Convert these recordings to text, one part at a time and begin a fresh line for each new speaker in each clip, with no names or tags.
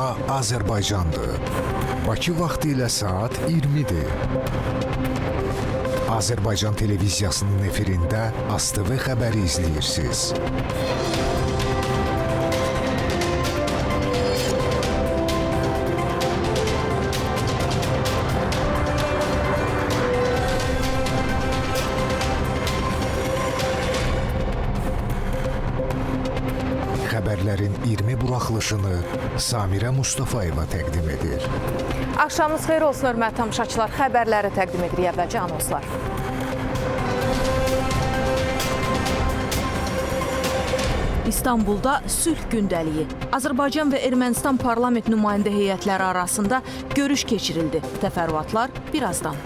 Bura Azərbaycandır. Bakı vaxtı ilə saat 20-dir. Azərbaycan televiziyasının efirində ASTV xəbəri izləyirsiniz. Xəbərlərin 20 buraxılışını Samirə Mustafayeva təqdim edir.
Axşamınız xeyir olsun, hörmətli tamaşaçılar. Xəbərləri təqdim edirik, əvvəlcə anonslar. İstanbulda sülh gündəliyi. Azərbaycan və Ermənistan parlament nümayəndə heyətləri arasında görüş keçirildi. Təfərrüatlar birazdan.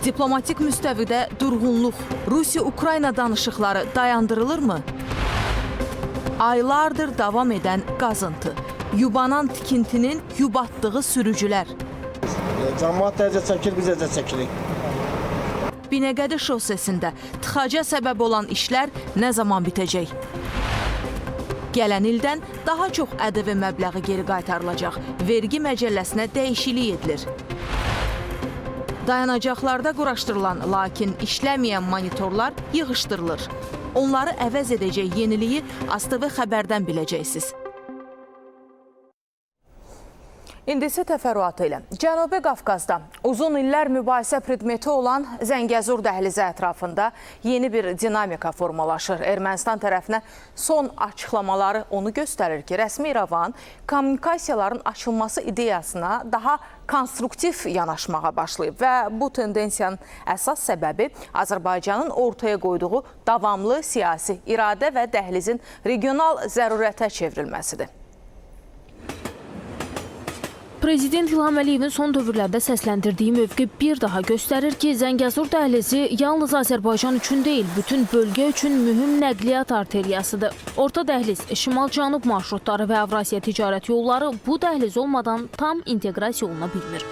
Diplomatik müstəvidə durğunluq. Rusiya-Ukrayna danışıqları dayandırılırmı? Aylardır davam edən qazıntı. Yubanan tikintinin yubatdığı sürücülər.
Camaat da əziyyət çəkir, biz əziyyət çəkirik.
Binəqədi şossesində tıxaca səbəb olan işlər nə zaman bitəcək? Gələn ildən daha çox ƏDV məbləği geri qaytarılacaq. Vergi məcəlləsinə dəyişiklik edilir. Dayanacaqlarda quraşdırılan, lakin işləməyən monitorlar yığışdırılır. Onları əvəz edəcək yeniliyi ASTV xəbərdən biləcəksiniz. İndi isə təfərrüatı ilə. Cənubi Qafqazda uzun illər mübahisə predmeti olan Zəngəzur dəhlizi ətrafında yeni bir dinamika formalaşır. Ermənistan tərəfinə son açıqlamaları onu göstərir ki, rəsmi İrəvan kommunikasiyaların açılması ideyasına daha konstruktiv yanaşmağa başlayıb və bu tendensiyanın əsas səbəbi Azərbaycanın ortaya qoyduğu davamlı siyasi iradə və dəhlizin regional zərurətə çevrilməsidir.
Prezident İlham Əliyevin son dövrlərdə səsləndirdiyi mövqe bir daha göstərir ki, Zəngəzur dəhlizi yalnız Azərbaycan üçün deyil, bütün bölgə üçün mühüm nəqliyyat arteriyasıdır. Orta dəhliz, şimal-cənub marşrutları və Avrasiya ticarət yolları bu dəhliz olmadan tam inteqrasiya oluna bilmir.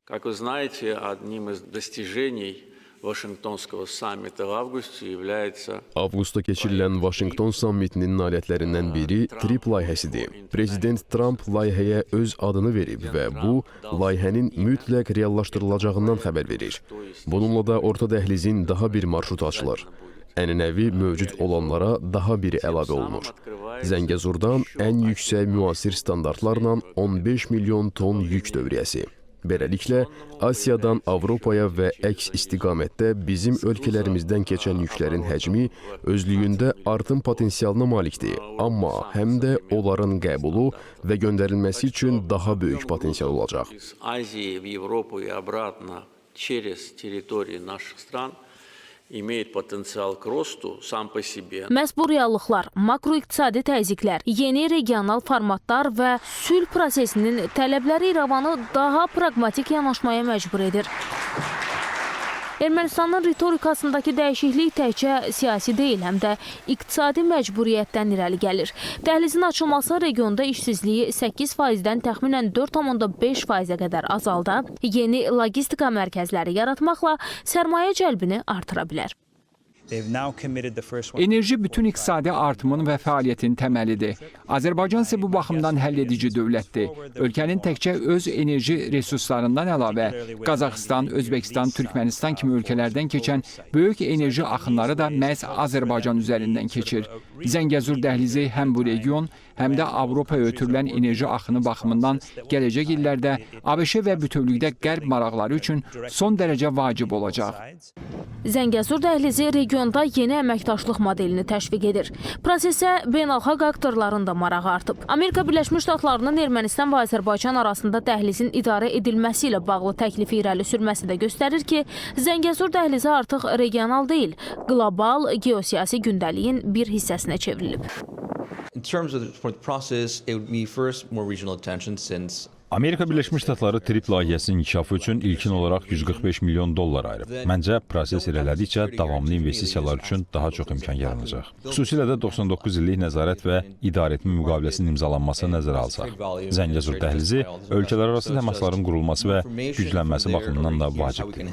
Как вы знаете, одним из достижений Вашингтонского саммита в августе является
Avqustda keçirilən Vaşinqton sammitinin nailiyyətlərindən biri TRIP layihəsidir. Prezident Tramp layihəyə öz adını verib və bu, layihənin mütləq reallaşdırılacağından xəbər verir. Bununla da Orta Dəhlizin daha bir marşrutu açılır. Ənənəvi mövcud olanlara daha biri əlavə olunur. Zəngəzurdan ən yüksək müasir standartlarla 15 milyon ton yük dövriyyəsi. Beləliklə, Asiyadan Avropaya və əks istiqamətdə bizim ölkələrimizdən keçən yüklərin həcmi özlüyündə artım potensialına malikdir. Amma həm də onların qəbulu və göndərilməsi üçün daha böyük potensial olacaq.
Из Азии в Европу и обратно через территории наших стран имеет потенциал к росту сам по себе.
Məhz bu reallıqlar, makroiqtisadi təzyiqlər, yeni regional formatlar və sülh prosesinin tələbləri İrəvanı daha praqmatik yanaşmaya məcbur edir. Ermənistanın ritorikasındakı dəyişiklik təkcə siyasi deyil, həm də iqtisadi məcburiyyətdən irəli gəlir. Dəhlizin açılması regionda işsizliyi 8%-dən təxminən 4,5%-ə qədər azalda, yeni logistika mərkəzləri yaratmaqla sərmayə cəlbini artıra bilər.
Enerji bütün iqtisadi artımın və fəaliyyətin təməlidir. Azərbaycan isə bu baxımdan həll edici dövlətdir. Ölkənin təkcə öz enerji resurslarından əlavə Qazaxıstan, Özbəkistan, Türkmənistan kimi ölkələrdən keçən böyük enerji axınları da məhz Azərbaycan üzərindən keçir. Zəngəzur dəhlizi həm bu region, həm də Avropaya ötürülən enerji axını baxımından gələcək illərdə ABŞ və bütövlükdə Qərb maraqları üçün son dərəcə vacib olacaq.
Zəngəzur dəhlizi regionda yeni əməkdaşlıq modelini təşviq edir. Prosesə beynəlxalq aktorların da marağı artıb. Amerika Birləşmiş Ştatlarının Ermənistan və Azərbaycan arasında dəhlizin idarə edilməsi ilə bağlı təklifi irəli sürməsi də göstərir ki, Zəngəzur dəhlizi artıq regional deyil, qlobal geosiyasi gündəliyin bir hissəsinə çevrilib.
In terms of the process, it would be first more regional attention since Amerika Birləşmiş Ştatları TRIPP layihəsinin inkişafı üçün ilkin olaraq 145 milyon dollar ayırıb. Məncə, proses irəlilədikcə davamlı investisiyalar üçün daha çox imkan yaranacaq. Xüsusilə də 99 illik nəzarət və idarəetmə müqaviləsinin imzalanması nəzərə alsaq. Zəngəzur dəhlizi ölkələrarası təmasların qurulması və güclənməsi baxımından da vacibdir.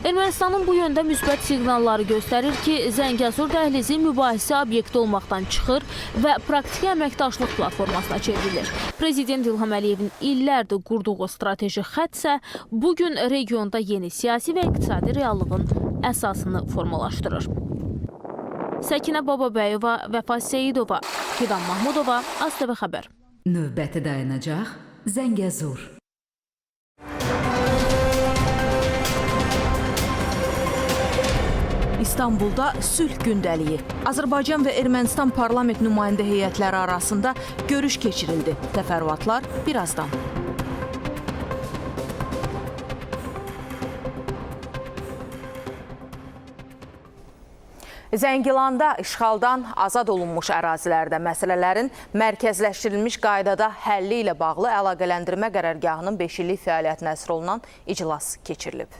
Ermənistanın bu yöndə müsbət siqnalları göstərir ki, Zəngəzur dəhlizi mübahisə obyekti olmaqdan çıxır və praktiki əməkdaşlıq platformasına çevrilir. Prezident İlham Əliyevin illərdir qurduğu strateji xətt isə bu gün regionda yeni siyasi və iqtisadi reallığın əsasını formalaşdırır. Səkinə Bababəyova, Vəfa Seyidova, Fidan Mahmudova, ASTV xəbər.
Növbəti dayanacaq Zəngəzur.
İstanbulda sülh gündəliyi. Azərbaycan və Ermənistan parlament nümayəndə heyətləri arasında görüş keçirildi. Təfərrüatlar birazdan. Zəngilanda işğaldan azad olunmuş ərazilərdə məsələlərin mərkəzləşdirilmiş qaydada həlli ilə bağlı əlaqələndirmə qərargahının 5 illik fəaliyyətinə həsr olunan iclas keçirilib.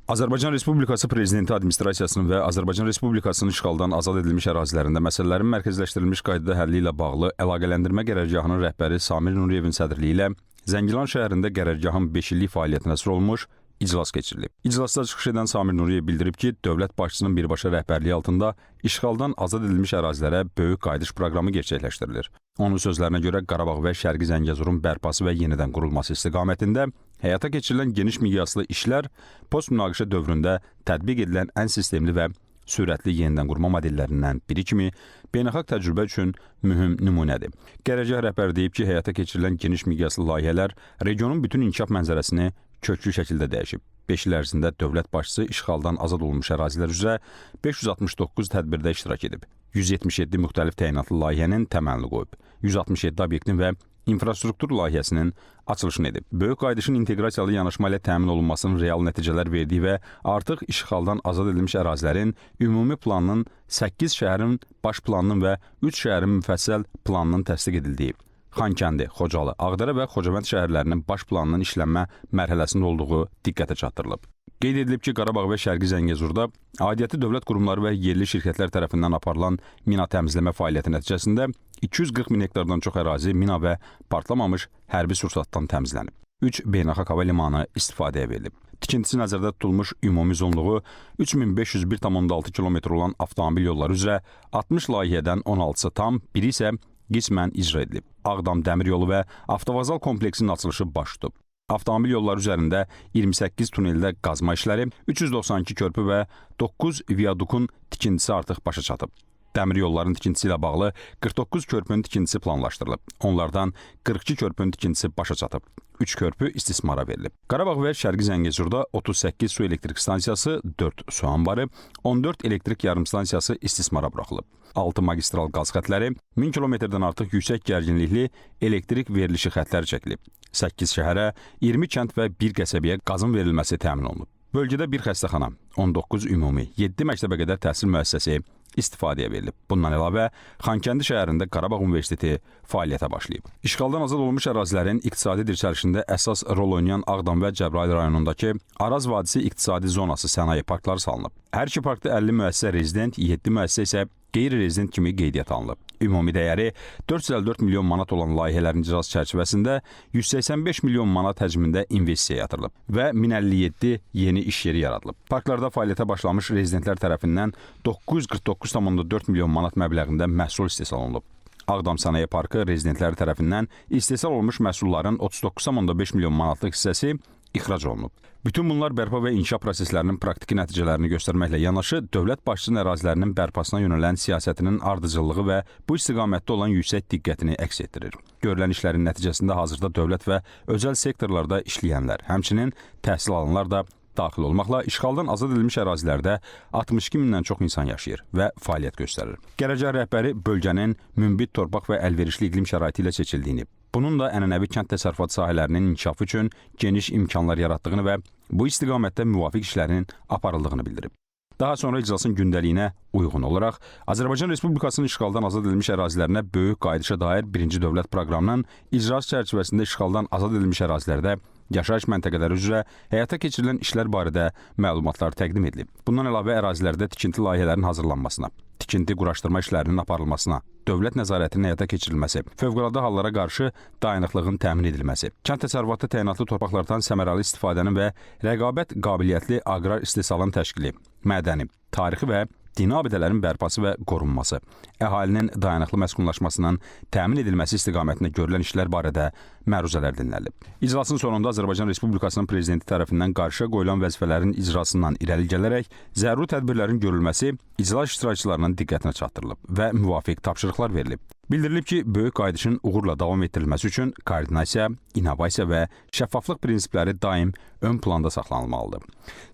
Azərbaycan Respublikası Prezidenti Administrasiyasının və Azərbaycan Respublikasının işğaldan azad edilmiş ərazilərində məsələlərin mərkəzləşdirilmiş qaydada həlli ilə bağlı əlaqələndirmə qərargahının rəhbəri Samir Nuriyevin sədrliyi ilə Zəngilan şəhərində qərargahın 5 illik fəaliyyətinə həsr olunmuş iclas keçirilib. İclasda çıxış edən Samir Nuriyev bildirib ki, dövlət başçısının birbaşa rəhbərliyi altında işğaldan azad edilmiş ərazilərə böyük qayıdış proqramı gerçəkləşdirilir. Onun sözlərinə görə Qarabağ və Şərqi Zəngəzurun bərpası və yenidən qurulması istiqamətində həyata keçirilən geniş miqyaslı işlər post-münaqişə dövründə tətbiq edilən ən sistemli və sürətli yenidən qurma modellərindən biri kimi beynəlxalq təcrübə üçün mühüm nümunədir. Qərargah rəhbəri deyib ki, həyata keçirilən geniş miqyaslı layihələr regionun bütün inkişaf mənzərəsini köklü şəkildə dəyişib. 5 il ərzində dövlət başçısı işğaldan azad olunmuş ərazilər üzrə 569 tədbirdə iştirak edib. 177 müxtəlif təyinatlı layihənin təməlini qoyub. 167 obyektin və infrastruktur layihəsinin açılışını edib. Böyük qayıdışın inteqrasiyalı yanaşma ilə təmin olunmasının real nəticələr verdiyi və artıq işğaldan azad edilmiş ərazilərin ümumi planının, 8 şəhərin baş planının və 3 şəhərin müfəssəl planının təsdiq edildiyi, Xankəndi, Xocalı, Ağdərə və Xocavənd şəhərlərinin baş planının işlənmə mərhələsində olduğu diqqətə çatdırılıb. Qeyd edilib ki, Qarabağ və Şərqi Zəngəzurda aidiyyəti dövlət qurumları və yerli şirkətlər tərəfindən aparılan mina təmizləmə fəaliyyəti nəticəsində 240 min hektardan çox ərazi mina və partlamamış hərbi sursatdan təmizlənib. 3 beynəlxalq hava limanı istifadəyə verilib. Tikintisi nəzərdə tutulmuş ümumi uzunluğu 3501,6 km olan avtomobil yolları üzrə 60 layihədən 16-sı tam, biri isə qismən icra edilib. Ağdam dəmir yolu və avtovağzal kompleksinin açılışı baş tutub. Avtomobil yolları üzərində 28 tuneldə qazma işləri, 392 körpü və 9 viadukun tikintisi artıq başa çatıb. Dəmir yollarının tikintisi ilə bağlı 49 körpünün tikintisi planlaşdırılıb. Onlardan 42 körpünün tikintisi başa çatıb. 3 körpü istismara verilib. Qarabağ və Şərqi Zəngəzurda 38 su elektrik stansiyası, 4 su anbarı, 14 elektrik yarımstansiyası istismara buraxılıb. 6 magistral qaz xətləri, 1000 kilometrdən artıq yüksək gərginlikli elektrik verilişi xətləri çəkilib. 8 şəhərə, 20 kənd və 1 qəsəbəyə qazın verilməsi təmin olunub. Bölgədə bir xəstəxana, 19 ümumi, 7 məktəbə qədər təhsil müəssisəsi istifadəyə verilib. Bundan əlavə, Xankəndi şəhərində Qarabağ Universiteti fəaliyyətə başlayıb. İşğaldan azad olunmuş ərazilərin iqtisadi dirçəlişində əsas rol oynayan Ağdam və Cəbrayıl rayonundakı Araz Vadisi İqtisadi Zonası sənaye parkları salınıb. Hər iki parkda 50 müəssisə rezident, 7 müəssisə isə qeyri-rezident kimi qeydiyyata alınıb. Ümumi dəyəri 454 milyon manat olan layihələrin icrası çərçivəsində 185 milyon manat həcmində investisiya yatırılıb və 1057 yeni iş yeri yaradılıb. Parklarda fəaliyyətə başlamış rezidentlər tərəfindən 949,4 milyon manat məbləğində məhsul istehsal olunub. Ağdam Sənaye Parkı rezidentləri tərəfindən istehsal olunmuş məhsulların 39,5 milyon manatlıq hissəsi ixrac olunub. Bütün bunlar bərpa və inkişaf proseslərinin praktiki nəticələrini göstərməklə yanaşı, dövlət başçısının ərazilərinin bərpasına yönələn siyasətinin ardıcıllığı və bu istiqamətdə olan yüksək diqqətini əks etdirir. Görülən işlərin nəticəsində hazırda dövlət və özəl sektorlarda işləyənlər, həmçinin təhsil alanlar da daxil olmaqla işğaldan azad edilmiş ərazilərdə 62 mindən çox insan yaşayır və fəaliyyət göstərir. Qərargah rəhbəri bölgənin münbit torpaq və əlverişli iqlim şəraiti ilə seçildiyini, bunun da ənənəvi kənd təsərrüfatı sahələrinin inkişafı üçün geniş imkanlar yaratdığını və bu istiqamətdə müvafiq işlərin aparıldığını bildirib. Daha sonra iclasın gündəliyinə uyğun olaraq Azərbaycan Respublikasının işğaldan azad edilmiş ərazilərinə böyük qayıdışa dair birinci dövlət proqramının icrası çərçivəsində işğaldan azad edilmiş ərazilərdə yaşayış məntəqələri üzrə həyata keçirilən işlər barədə məlumatlar təqdim edilib. Bundan əlavə ərazilərdə tikinti layihələrinin hazırlanmasına, tikinti quraşdırma işlərinin aparılmasına, dövlət nəzarətinin həyata keçirilməsi, fövqəladə hallara qarşı dayanıqlığın təmin edilməsi, kənd təsərrüfatı təyinatlı torpaqlardan səmərəli istifadənin və rəqabət qabiliyyətli aqrar istehsalın təşkili, mədəni, tarixi və dini abidələrin bərpası və qorunması, əhalinin dayanıqlı məskunlaşmasının təmin edilməsi istiqamətində görülən işlər barədə məruzələr dinlənilib. İclasın sonunda Azərbaycan Respublikasının prezidenti tərəfindən qarşıya qoyulan vəzifələrin icrasından irəli gələrək zəruri tədbirlərin görülməsi iclas iştirakçılarının diqqətinə çatdırılıb və müvafiq tapşırıqlar verilib. Bildirilib ki, böyük qayıdışın uğurla davam etdirilməsi üçün koordinasiya, innovasiya və şəffaflıq prinsipləri daim ön planda saxlanılmalıdır.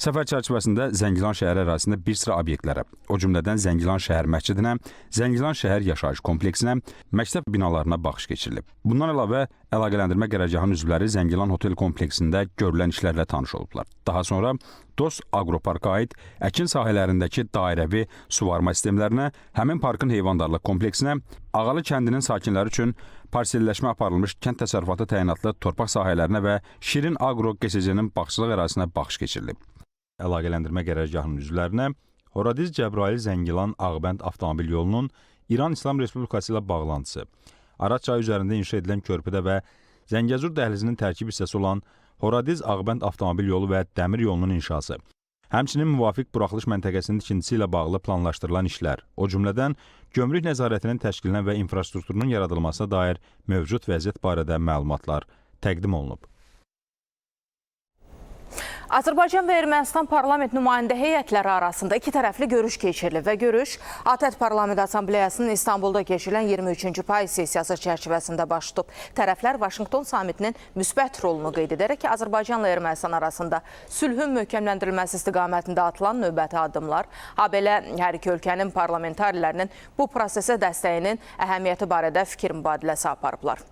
Səfər çərçivəsində Zəngilan şəhəri ərazisində bir sıra obyektlərə, o cümlədən Zəngilan şəhər məscidinə, Zəngilan şəhər yaşayış kompleksinə, məktəb binalarına baxış keçirilib. Bundan əlavə, əlaqələndirmə qərargahının üzvləri Zəngilan otel kompleksində görülən işlərlə tanış olublar. Daha sonra Dost Aqroparka aid əkin sahələrindəki dairəvi suvarma sistemlərinə, həmin parkın heyvandarlıq kompleksinə, Ağalı kəndinin sakinləri üçün parselləşmə aparılmış kənd təsərrüfatı təyinatlı torpaq sahələrinə və Şirin Aqro QSC-nin bağçılıq ərazisinə baxış keçirilib. Əlaqələndirmə qərargahının üzvlərinə Horadiz Cəbrayıl Zəngilan Ağbənd avtomobil yolunun İran İslam Respublikası ilə bağlantısı, Araz çayı üzərində inşa edilən körpüdə və Zəngəzur dəhlizinin tərkib hissəsi olan Horadiz Ağbənd avtomobil yolu və dəmir yolunun inşası, həmçinin müvafiq buraxılış məntəqəsinin tikintisi ilə bağlı planlaşdırılan işlər, o cümlədən gömrük nəzarətinin təşkilinə və infrastrukturunun yaradılmasına dair mövcud vəziyyət barədə məlumatlar təqdim olunub.
Azərbaycan və Ermənistan parlament nümayəndə heyətləri arasında iki tərəfli görüş keçirilib və görüş ATƏT Parlament Assambleyasının İstanbulda keçirilən 23-cü payız sessiyası çərçivəsində baş tutub. Tərəflər Vaşinqton samitinin müsbət rolunu qeyd edərək ki, Azərbaycanla Ermənistan arasında sülhün möhkəmləndirilməsi istiqamətində atılan növbəti addımlar, habelə hər iki ölkənin parlamentarilərinin bu prosesə dəstəyinin əhəmiyyəti barədə fikir mübadiləsi aparıblar.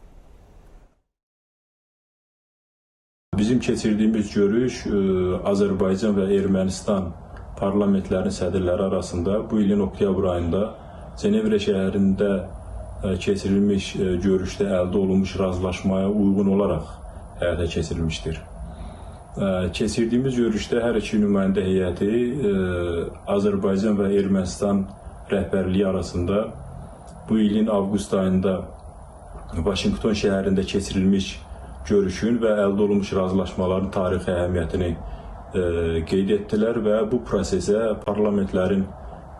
Bizim keçirdiyimiz görüş Azərbaycan və Ermənistan parlamentlərinin sədrləri arasında bu ilin oktyabr ayında Cenevre şəhərində keçirilmiş görüşdə əldə olunmuş razılaşmaya uyğun olaraq həyata keçirilmişdir. Keçirdiyimiz görüşdə hər iki nümayəndə heyəti Azərbaycan və Ermənistan rəhbərliyi arasında bu ilin avqust ayında Vaşinqton şəhərində keçirilmiş görüşün və əldə olunmuş razılaşmaların tarixi əhəmiyyətini qeyd etdilər və bu prosesə parlamentlərin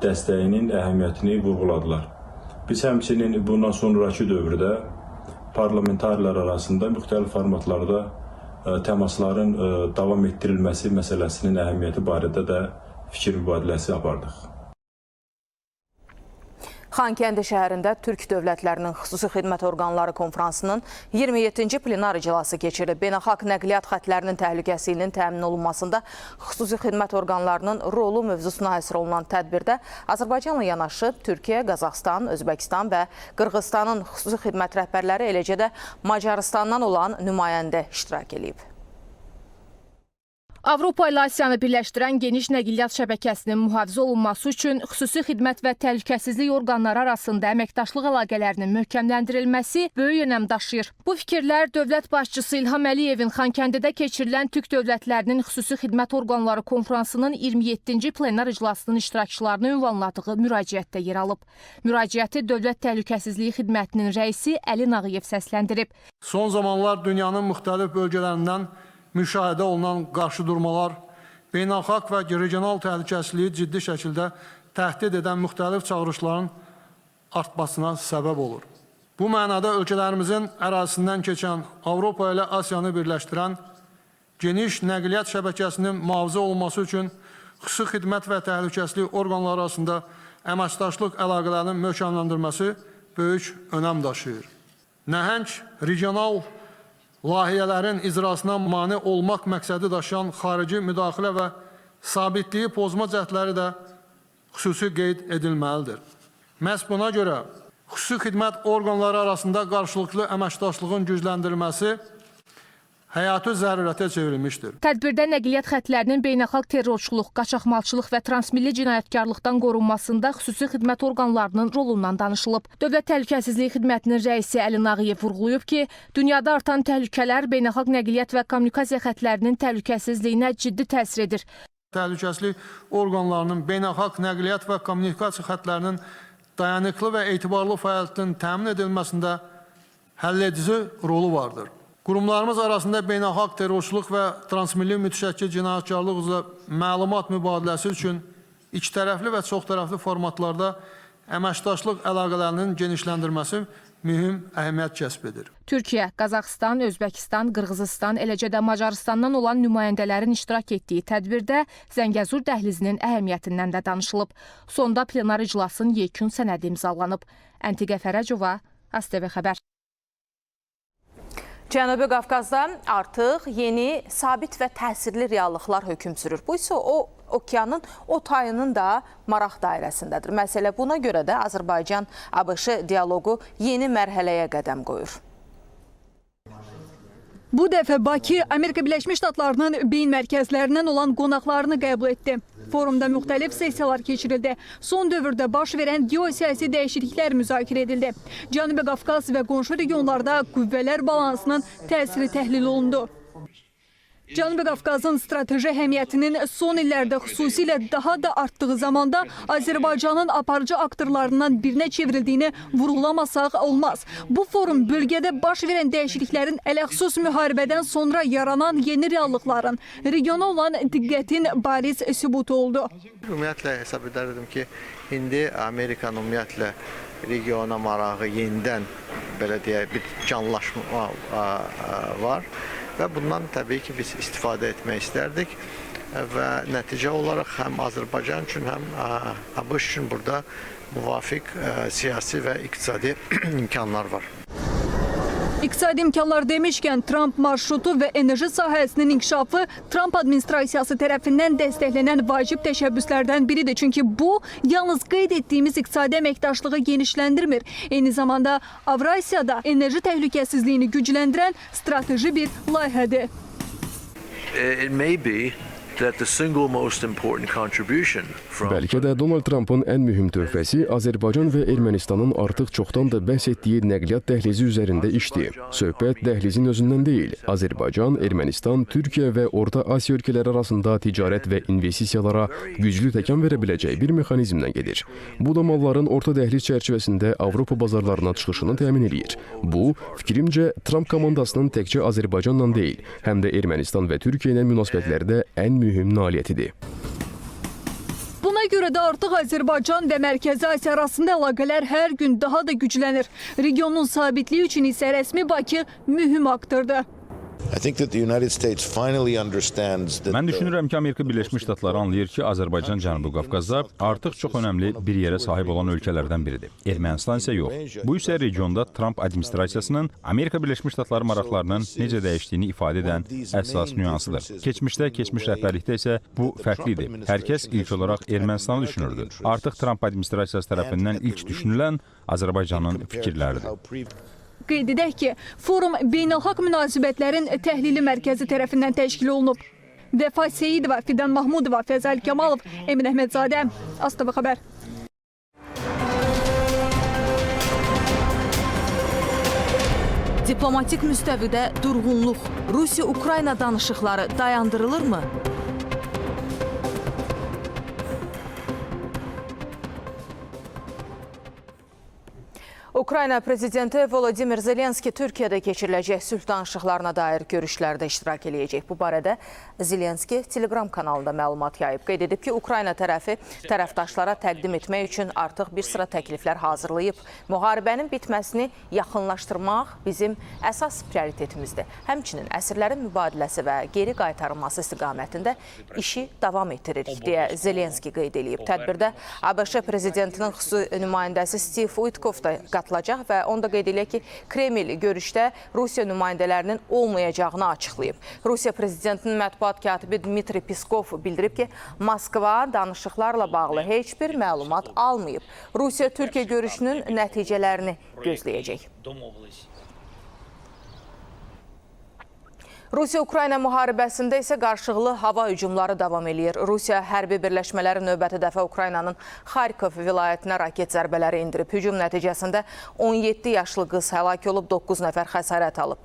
dəstəyinin əhəmiyyətini vurğuladılar. Biz həmçinin bundan sonrakı dövrdə parlamentarilər arasında müxtəlif formatlarda təmasların davam etdirilməsi məsələsinin əhəmiyyəti barədə də fikir mübadiləsi apardıq.
Xankəndi şəhərində Türk dövlətlərinin xüsusi xidmət orqanları konfransının 27-ci plenar iclası keçirilib. Beynəlxalq nəqliyyat xətlərinin təhlükəsizliyinin təmin olunmasında xüsusi xidmət orqanlarının rolu mövzusuna həsr olunan tədbirdə Azərbaycanla yanaşı Türkiyə, Qazaxıstan, Özbəkistan və Qırğızstanın xüsusi xidmət rəhbərləri, eləcə də Macarıstandan olan nümayəndə iştirak eləyib.
Avropa ilə Asiyanı birləşdirən geniş nəqliyyat şəbəkəsinin mühafizə olunması üçün xüsusi xidmət və təhlükəsizlik orqanları arasında əməkdaşlıq əlaqələrinin möhkəmləndirilməsi böyük önəm daşıyır. Bu fikirlər dövlət başçısı İlham Əliyevin Xankəndidə keçirilən Türk dövlətlərinin xüsusi xidmət orqanları konfransının 27-ci plenar iclasının iştirakçılarına ünvanladığı müraciətdə yer alıb. Müraciəti Dövlət Təhlükəsizliyi Xidmətinin rəisi Əli Nağıyev səsləndirib.
Son zamanlar dünyanın müxtəlif bölgələrindən müşahidə olunan qarşıdurmalar, beynəlxalq və regional təhlükəsizliyi ciddi şəkildə təhdid edən müxtəlif çağırışların artmasına səbəb olur. Bu mənada ölkələrimizin ərazisindən keçən Avropa ilə Asiyanı birləşdirən geniş nəqliyyat şəbəkəsinin mühafizə olunması üçün xüsusi xidmət və təhlükəsizlik orqanları arasında əməkdaşlıq əlaqələrinin möhkəmləndirilməsi böyük önəm daşıyır. Nəhəng regional layihələrin icrasına mane olmaq məqsədi daşıyan xarici müdaxilə və sabitliyi pozma cəhdləri də xüsusi qeyd edilməlidir. Məhz buna görə xüsusi xidmət orqanları arasında qarşılıqlı əməkdaşlığın gücləndirilməsi həyati zərurətə çevrilmişdir.
Tədbirdə nəqliyyat xətlərinin beynəlxalq terrorçuluq, qaçaqmalçılıq və transmilli cinayətkarlıqdan qorunmasında xüsusi xidmət orqanlarının rolundan danışılıb. Dövlət Təhlükəsizliyi Xidmətinin rəisi Əli Nağıyev vurğulayıb ki, dünyada artan təhlükələr beynəlxalq nəqliyyat və kommunikasiya xətlərinin təhlükəsizliyinə ciddi təsir edir.
Təhlükəsizlik orqanlarının beynəlxalq nəqliyyat və kommunikasiya xətlərinin dayanıqlı və etibarlı fəaliyyətinin təmin edilməsində həlledici rolu vardır. Qurumlarımız arasında beynəlxalq terrorçuluq və transmilli mütəşəkkil cinayətkarlıq üzrə məlumat mübadiləsi üçün ikitərəfli və çoxtərəfli formatlarda əməkdaşlıq əlaqələrinin genişləndirilməsi mühüm əhəmiyyət kəsb edir.
Türkiyə, Qazaxıstan, Özbəkistan, Qırğızistan, eləcə də Macarıstandan olan nümayəndələrin iştirak etdiyi tədbirdə Zəngəzur dəhlizinin əhəmiyyətindən də danışılıb. Sonda plenar iclasın yekun sənədi imzalanıb. Əntiqə Fərəcova, ASTV Xəbər.
Cənubi Qafqazda artıq yeni, sabit və təsirli reallıqlar hökm sürür. Bu isə o okeanın o tayının da maraq dairəsindədir. Məsələ buna görə də Azərbaycan-ABŞ dialoqu yeni mərhələyə qədəm qoyur.
Bu dəfə Bakı Amerika Birləşmiş Ştatlarının beyin mərkəzlərindən olan qonaqlarını qəbul etdi. Forumda müxtəlif sessiyalar keçirildi. Son dövrdə baş verən geosiyasi dəyişikliklər müzakirə edildi. Cənubi Qafqaz və qonşu regionlarda qüvvələr balansının təsiri təhlil olundu. Cənubi Qafqazın strateji əhəmiyyətinin son illərdə xüsusilə daha da artdığı zamanda Azərbaycanın aparıcı aktorlarından birinə çevrildiyini vurğulamasaq olmaz. Bu forum bölgədə baş verən dəyişikliklərin ələxsus müharibədən sonra yaranan yeni reallıqların, regiona olan diqqətin bariz sübutu oldu.
Ümumiyyətlə hesab edərdim ki, indi Amerikanın ümumiyyətlə regiona marağı yenidən belə deyək bir canlaşma var. Və bundan təbii ki, biz istifadə etmək istərdik və nəticə olaraq həm Azərbaycan üçün, həm ABŞ üçün burada müvafiq siyasi və iqtisadi imkanlar var.
İqtisadi imkanlar demişkən, Tramp marşrutu və enerji sahəsinin inkişafı Tramp administrasiyası tərəfindən dəstəklənən vacib təşəbbüslərdən biridir. Çünki bu, yalnız qeyd etdiyimiz iqtisadi əməkdaşlığı genişləndirmir. Eyni zamanda Avrasiyada enerji təhlükəsizliyini gücləndirən strateji bir layihədir.
Bəlkə də Donald Trumpın ən mühüm töhfəsi Azərbaycan və Ermənistanın artıq çoxdan da bəhs etdiyi nəqliyyat dəhlizi üzərində işdir. Söhbət dəhlizin özündən deyil, Azərbaycan, Ermənistan, Türkiyə və Orta Asiya ölkələri arasında ticarət və investisiyalara güclü təkan verə biləcək bir mexanizmdən gedir. Bu da malların orta dəhliz çərçivəsində Avropa bazarlarına çıxışını təmin eləyir. Bu, fikrimcə, Trump komandasının təkcə Azərbaycanla deyil, həm də Ermənistan və Türkiyə ilə münasibətlərdə ən mühüm nailiyyətidir.
Buna görə də artıq Azərbaycan və Mərkəzi Asiya arasında əlaqələr hər gün daha da güclənir. Regionun sabitliyi üçün isə rəsmi Bakı mühüm aktordur.
Mən düşünürəm ki, Amerika Birləşmiş Ştatları anlayır ki, Azərbaycan Cənubi Qafqazda artıq çox önəmli bir yerə sahib olan ölkələrdən biridir. Ermənistan isə yox. Bu isə regionda Tramp administrasiyasının Amerika Birləşmiş Ştatları maraqlarının necə dəyişdiyini ifadə edən əsas nüansıdır. Keçmişdə, keçmiş rəhbərlikdə isə bu fərqli idi. Hər kəs ilk olaraq Ermənistanı düşünürdü. Artıq Tramp administrasiyası tərəfindən ilk düşünülən Azərbaycanın fikirləridir.
Qeyd edək ki, forum Beynəlxalq Münasibətlərin Təhlili Mərkəzi tərəfindən təşkil olunub. Vəfa Seyidova, Fidan Mahmudova, Fəzəl Kamalov, Emin Əhmədzadə, ASTV Xəbər.
Diplomatik müstəvidə durğunluq, Rusiya-Ukrayna danışıqları dayandırılırmı? Ukrayna prezidenti Volodimir Zelenski Türkiyədə keçiriləcək sülh danışıqlarına dair görüşlərdə iştirak eləyəcək. Bu barədə Zelenski Telegram kanalında məlumat yayıb. Qeyd edib ki, Ukrayna tərəfi tərəfdaşlara təqdim etmək üçün artıq bir sıra təkliflər hazırlayıb. Müharibənin bitməsini yaxınlaşdırmaq bizim əsas prioritetimizdir. Həmçinin əsirlərin mübadiləsi və geri qaytarılması istiqamətində işi davam etdiririk, deyə Zelenski qeyd eləyib. Tədbirdə ABŞ prezidentinin xüsusi nümayəndəsi Steve Witkoff da qatılacaq və onu da qeyd eləyək ki, Kreml görüşdə Rusiya nümayəndələrinin olmayacağını açıqlayıb. Rusiya prezidentinin mətbuat katibi Dmitri Peskov bildirib ki, Moskva danışıqlarla bağlı heç bir məlumat almayıb. Rusiya-Türkiyə görüşünün nəticələrini gözləyəcək. Rusiya-Ukrayna müharibəsində isə qarşılıqlı hava hücumları davam eləyir. Rusiya hərbi birləşmələri növbəti dəfə Ukraynanın Xarkov vilayətinə raket zərbələri endirib. Hücum nəticəsində 17 yaşlı qız həlak olub, 9 nəfər xəsarət alıb.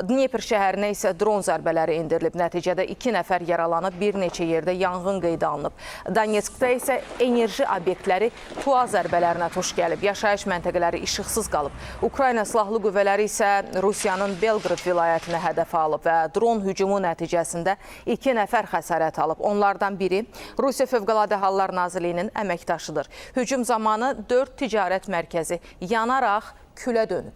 Dnepr şəhərinə isə dron zərbələri endirilib. Nəticədə 2 nəfər yaralanıb, bir neçə yerdə yanğın qeydə alınıb. Donetskdə isə enerji obyektləri TUA zərbələrinə tuş gəlib. Yaşayış məntəqələri işıqsız qalıb. Ukrayna silahlı qüvvələri isə Rusiyanın Belqrad vilayətinə hədəfə alıb və dron hücumu nəticəsində 2 nəfər xəsarət alıb. Onlardan biri Rusiya Fövqəladə Hallar Nazirliyinin əməkdaşıdır. Hücum zamanı 4 ticarət mərkəzi yanaraq külə dönüb.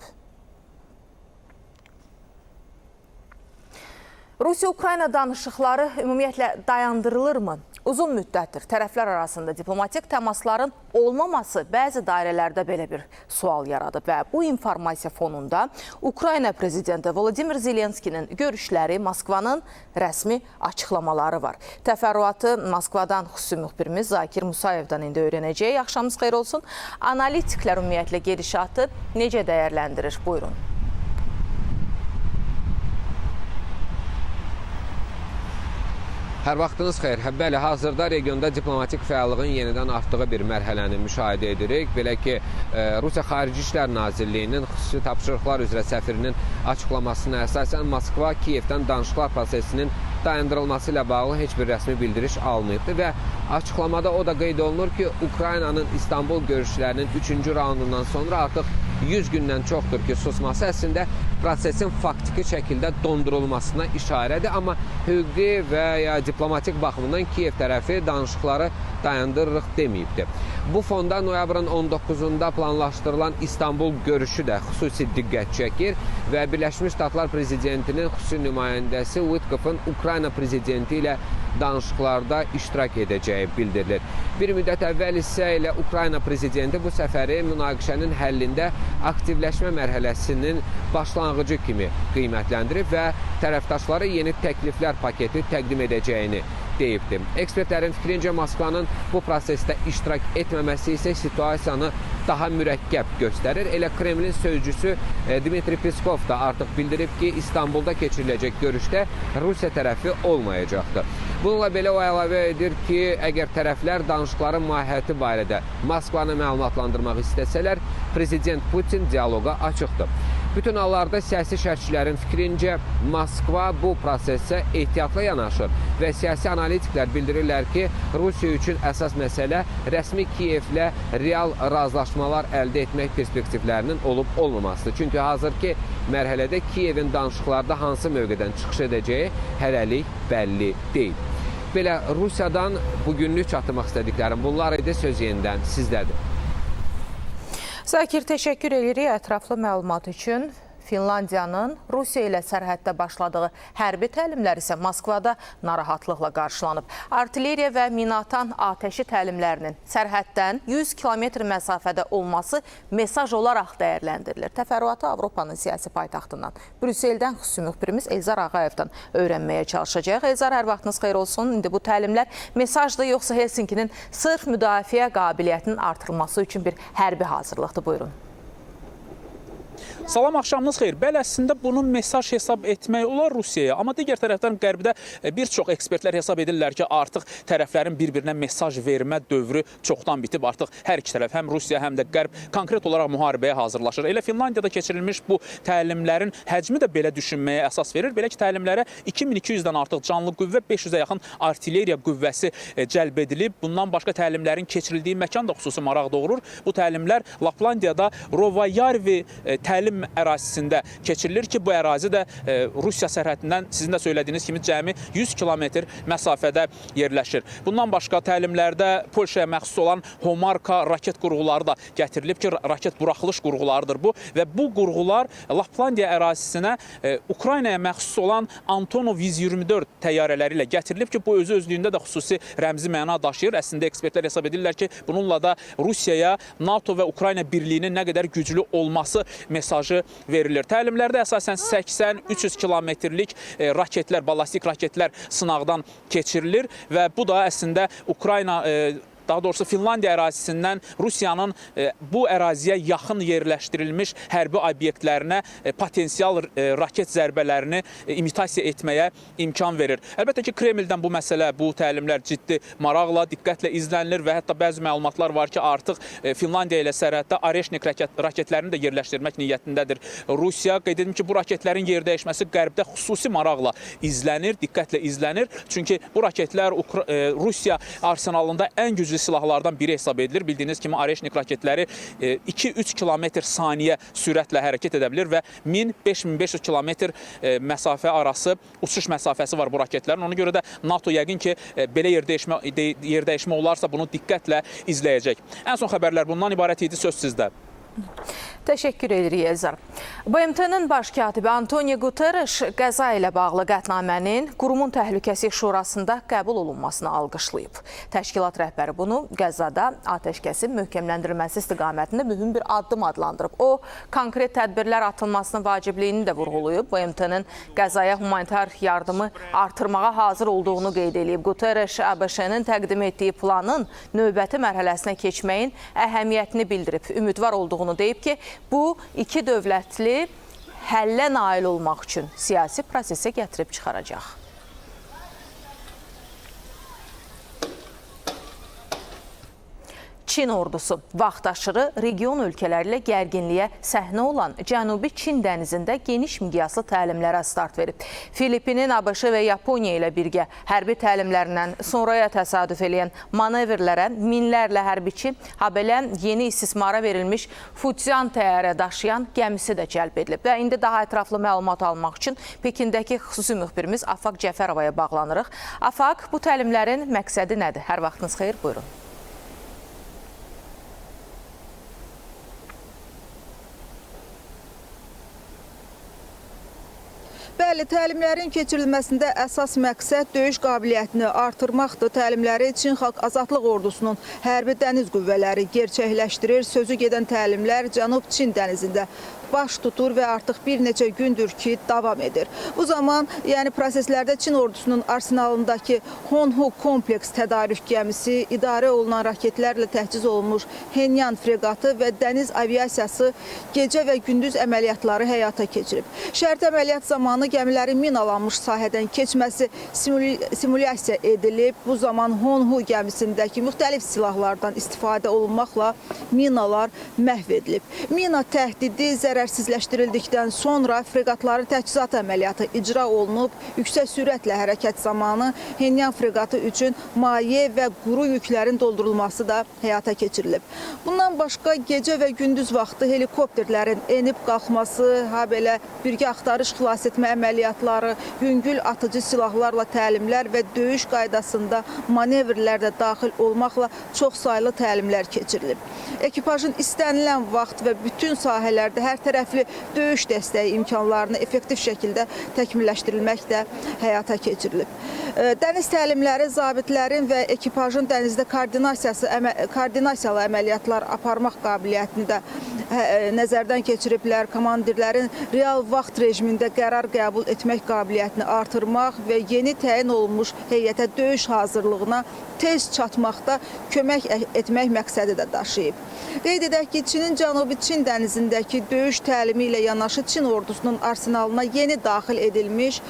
Rusiya-Ukrayna danışıqları ümumiyyətlə dayandırılırmı? Uzun müddətdir tərəflər arasında diplomatik təmasların olmaması bəzi dairələrdə belə bir sual yaradıb və bu informasiya fonunda Ukrayna prezidenti Volodimir Zelenskinin görüşləri, Moskvanın rəsmi açıqlamaları var. Təfərrüatı Moskvadan xüsusi müxbirimiz Zakir Musayevdən indi öyrənəcəyik. Axşamınız xeyir olsun. Analitiklər ümumiyyətlə gedişatı necə dəyərləndirir? Buyurun.
Hər vaxtınız xeyir. Bəli, hazırda regionda diplomatik fəallığın yenidən artdığı bir mərhələni müşahidə edirik. Belə ki, Rusiya Xarici İşlər Nazirliyinin xüsusi tapşırıqlar üzrə səfirinin açıqlamasına əsasən Moskva Kiyevdən danışıqlar prosesinin dayandırılması ilə bağlı heç bir rəsmi bildiriş almayıbdır və açıqlamada o da qeyd olunur ki, Ukraynanın İstanbul görüşlərinin 3-cü raundundan sonra artıq 100 gündən çoxdur ki, susması əslində prosesin faktiki şəkildə dondurulmasına işarədir. Amma hüquqi və ya diplomatik baxımından Kiyev tərəfi danışıqları dayandırırıq deməyibdir. Bu fonda noyabrın 19-da planlaşdırılan İstanbul görüşü də xüsusi diqqət çəkir və Birləşmiş Ştatlar prezidentinin xüsusi nümayəndəsi Witkoff'un Ukrayna prezidenti ilə danışıqlarda iştirak edəcəyi bildirilir. Bir müddət əvvəl isə elə Ukrayna prezidenti bu səfəri münaqişənin həllində aktivləşmə mərhələsinin başlanğıcı kimi qiymətləndirib və tərəfdaşlara yeni təkliflər paketi təqdim edəcəyini deyibdi. Ekspertlərin fikrincə Moskvanın bu prosesdə iştirak etməməsi isə situasiyanı daha mürəkkəb göstərir. Elə Kremlin sözcüsü Dmitri Peskov da artıq bildirib ki, İstanbulda keçiriləcək görüşdə Rusiya tərəfi olmayacaqdır. Bununla belə o əlavə edir ki, əgər tərəflər danışıqların mahiyyəti barədə Moskvanı məlumatlandırmaq istəsələr, Prezident Putin dialoqa açıqdır. Bütün hallarda siyasi şərhçilərin fikrincə Moskva bu prosesə ehtiyatla yanaşır və siyasi analitiklər bildirirlər ki, Rusiya üçün əsas məsələ rəsmi Kiyevlə real razılaşmalar əldə etmək perspektivlərinin olub olmamasıdır. Çünki hazırki mərhələdə Kiyevin danışıqlarda hansı mövqedən çıxış edəcəyi hələlik bəlli deyil. Belə Rusiyadan bugünlük çatdırmaq istədiklərim bunlar idi. Söz yenidən sizdədir.
Zakir, təşəkkür edirik ətraflı məlumat üçün. Finlandiyanın Rusiya ilə sərhəddə başladığı hərbi təlimlər isə Moskvada narahatlıqla qarşılanıb. Artilleriya və minaatan atəşi təlimlərinin sərhəddən 100 kilometr məsafədə olması mesaj olaraq dəyərləndirilir. Təfərrüatı Avropanın siyasi paytaxtından, Brüsseldən xüsusi müxbirimiz Elzar Ağayevdən öyrənməyə çalışacağıq. Elzar, hər vaxtınız xeyir olsun. İndi bu təlimlər mesajdır, yoxsa Helsinkinin sırf müdafiə qabiliyyətinin artırılması üçün bir hərbi hazırlıqdır? Buyurun.
Salam, axşamınız xeyir. Bəli, əslində bunu mesaj hesab etmək olar Rusiyaya. Amma digər tərəfdən Qərbdə bir çox ekspertlər hesab edirlər ki, artıq tərəflərin bir-birinə mesaj vermə dövrü çoxdan bitib. Artıq hər iki tərəf, həm Rusiya, həm də Qərb konkret olaraq müharibəyə hazırlaşır. Elə Finlandiyada keçirilmiş bu təlimlərin həcmi də belə düşünməyə əsas verir. Belə ki, təlimlərə 2200-dən artıq canlı qüvvə, 500-ə yaxın artilleriya qüvvəsi cəlb edilib. Bundan başqa təlimlərin keçirildiyi məkan da xüsusi maraq doğurur. Bu təlimlər Laplandiyada Rovajärvi təlim ərazisində keçirilir ki, bu ərazi də Rusiya sərhədindən sizin də söylədiyiniz kimi cəmi 100 kilometr məsafədə yerləşir. Bundan başqa təlimlərdə Polşaya məxsus olan Homarka raket qurğuları da gətirilib ki, raket buraxılış qurğularıdır bu və bu qurğular Laplandiya ərazisinə Ukraynaya məxsus olan Antonov 124 təyyarələri ilə gətirilib ki, bu özü özlüyündə də xüsusi rəmzi məna daşıyır. Əslində ekspertlər hesab edirlər ki, bununla da Rusiyaya NATO və Ukrayna birliyinin nə qədər güclü olması mesajı verilir. Təlimlərdə əsasən 80-300 kilometrlik raketlər, ballistik raketlər sınaqdan keçirilir və bu da əslində Ukrayna daha doğrusu Finlandiya ərazisindən Rusiyanın bu əraziyə yaxın yerləşdirilmiş hərbi obyektlərinə potensial raket zərbələrini imitasiya etməyə imkan verir. Əlbəttə ki, Kremldən bu məsələ, bu təlimlər ciddi maraqla, diqqətlə izlənilir və hətta bəzi məlumatlar var ki, artıq Finlandiya ilə sərhəddə Oreşnik raketlərini də yerləşdirmək niyyətindədir Rusiya. Qeyd edim ki, bu raketlərin yerdəyişməsi Qərbdə xüsusi maraqla izlənir, diqqətlə izlənir. Çünki bu raketlər Rusiya arsenalında ən güclü silahlardan biri hesab edilir. Bildiyiniz kimi Oreşnik raketləri 2-3 kilometr saniyə sürətlə hərəkət edə bilir və 1000-5500 kilometr məsafə arası uçuş məsafəsi var bu raketlərin. Ona görə də NATO yəqin ki, belə yerdəyişmə olarsa bunu diqqətlə izləyəcək. Ən son xəbərlər bundan ibarət idi. Söz sizdə.
Təşəkkür edirik Elzar. BMT-nin baş katibi Antonio Guterres Qəza ilə bağlı qətnamənin qurumun Təhlükəsizlik Şurasında qəbul olunmasını alqışlayıb. Təşkilat rəhbəri bunu Qəzada atəşkəsin möhkəmləndirilməsi istiqamətində mühüm bir addım adlandırıb. O, konkret tədbirlər atılmasının vacibliyini də vurğulayıb. BMT-nin Qəzaya humanitar yardımı artırmağa hazır olduğunu qeyd edib. Guterres ABŞ-nin təqdim etdiyi planın növbəti mərhələsinə keçməyin əhəmiyyətini bildirib. Ümidvar olduğunu deyib ki, bu iki dövlətli həllə nail olmaq üçün siyasi prosesə gətirib çıxaracaq. Çin ordusu vaxtaşırı region ölkələri ilə gərginliyə səhnə olan Cənubi Çin dənizində geniş miqyaslı təlimlərə start verib. Filippinin ABŞ və Yaponiya ilə birgə hərbi təlimlərindən sonraya təsadüf eləyən manevrlərə minlərlə hərbiçi, habelə yeni istismara verilmiş Fujian təyyarə daşıyan gəmisi də cəlb edilib. Və indi daha ətraflı məlumat almaq üçün Pekindəki xüsusi müxbirimiz Afaq Cəfərovaya bağlanırıq. Afaq, bu təlimlərin məqsədi nədir? Hər vaxtınız xeyir, buyurun.
Bəli, təlimlərin keçirilməsində əsas məqsəd döyüş qabiliyyətini artırmaqdır. Təlimləri Çin Xalq Azadlıq Ordusunun hərbi dəniz qüvvələri gerçəkləşdirir. Sözü gedən təlimlər Cənub Çin dənizində baş tutur və artıq bir neçə gündür ki, davam edir. Bu zaman, yəni proseslərdə Çin ordusunun arsenalındakı Honhu kompleks tədarük gəmisi, idarə olunan raketlərlə təchiz olunmuş Henyan freqatı və dəniz aviasiyası gecə və gündüz əməliyyatları həyata keçirib. Şərti əməliyyat zamanı gəmilərin minalanmış sahədən keçməsi simulyasiya edilib. Bu zaman Honhu gəmisindəki müxtəlif silahlardan istifadə olunmaqla minalar məhv edilib. Mina təhdidi zərərsizləşdirildikdən sonra freqatların təchizat əməliyyatı icra olunub. Yüksək sürətlə hərəkət zamanı Henyan freqatı üçün maye və quru yüklərin doldurulması da həyata keçirilib. Bundan başqa gecə və gündüz vaxtı helikopterlərin enib qalxması, habelə birgə axtarış xilas etmə əməliyyatları, yüngül atıcı silahlarla təlimlər və döyüş qaydasında manevrlər də daxil olmaqla çox saylı təlimlər keçirilib. Ekipajın istənilən vaxt və bütün sahələrdə hər tərəfli döyüş dəstəyi imkanlarını effektiv şəkildə təkmilləşdirilmək də həyata keçirilib. Dəniz təlimləri zabitlərin və ekipajın dənizdə koordinasiyalı əməliyyatlar aparmaq qabiliyyətini də nəzərdən keçiriblər. Komandirlərin real vaxt rejimində qərar qəbul etmək qabiliyyətini artırmaq və yeni təyin olunmuş heyətə döyüş hazırlığına tez çatmaqda kömək etmək məqsədi də daşıyıb. Qeyd edək ki, Çinin Cənubi Çin dənizindəki döyüş təlimi ilə yanaşı Çin ordusunun arsenalına yeni daxil edilmiş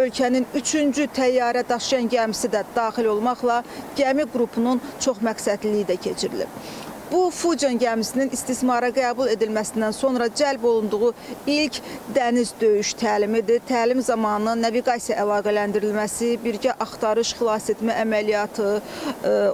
ölkənin 3-cü təyyarə daşıyan gəmisi də daxil olmaqla gəmi qrupunun çox məqsədliliyi də keçirilib. Bu, Fujian gəmisinin istismara qəbul edilməsindən sonra cəlb olunduğu ilk dəniz döyüş təlimidir. Təlim zamanı naviqasiya əlaqələndirilməsi, birgə axtarış, xilas etmə əməliyyatı,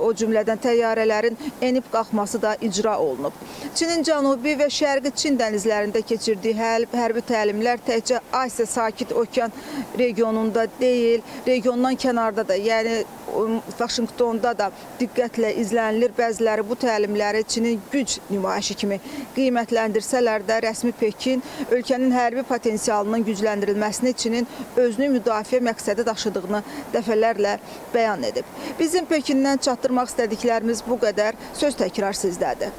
o cümlədən təyyarələrin enib qalxması da icra olunub. Çinin Cənubi və Şərqi Çin dənizlərində keçirdiyi hərbi təlimlər təkcə Asiya Sakit Okean regionunda deyil, regiondan kənarda da, yəni Vaşinqtonda da diqqətlə izlənilir. Bəziləri bu təlimləri Çinin güc nümayişi kimi qiymətləndirsələr də rəsmi Pekin ölkənin hərbi potensialının gücləndirilməsini Çinin özünü müdafiə məqsədi daşıdığını dəfələrlə bəyan edib. Bizim Pekindən çatdırmaq istədiklərimiz bu qədər. Söz təkrar sizdədir.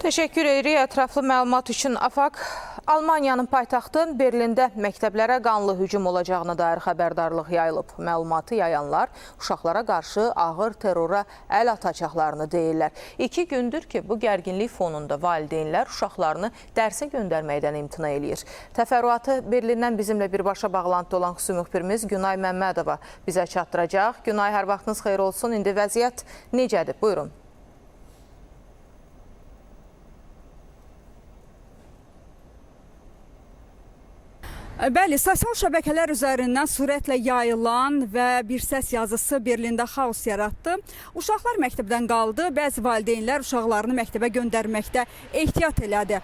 Təşəkkür edirik ətraflı məlumat üçün Afaq. Almaniyanın paytaxtı Berlində məktəblərə qanlı hücum olacağına dair xəbərdarlıq yayılıb. Məlumatı yayanlar uşaqlara qarşı ağır terrora əl atacaqlarını deyirlər. 2 gündür ki, bu gərginlik fonunda valideynlər uşaqlarını dərsə göndərməkdən imtina eləyir. Təfərrüatı Berlindən bizimlə birbaşa bağlantıda olan xüsusi müxbirimiz Günay Məmmədova bizə çatdıracaq. Günay, hər vaxtınız xeyir olsun. İndi vəziyyət necədir? Buyurun.
Bəli, sosial şəbəkələr üzərindən sürətlə yayılan və bir səs yazısı Berlində xaos yaratdı. Uşaqlar məktəbdən qaldı, bəzi valideynlər uşaqlarını məktəbə göndərməkdə ehtiyat elədi.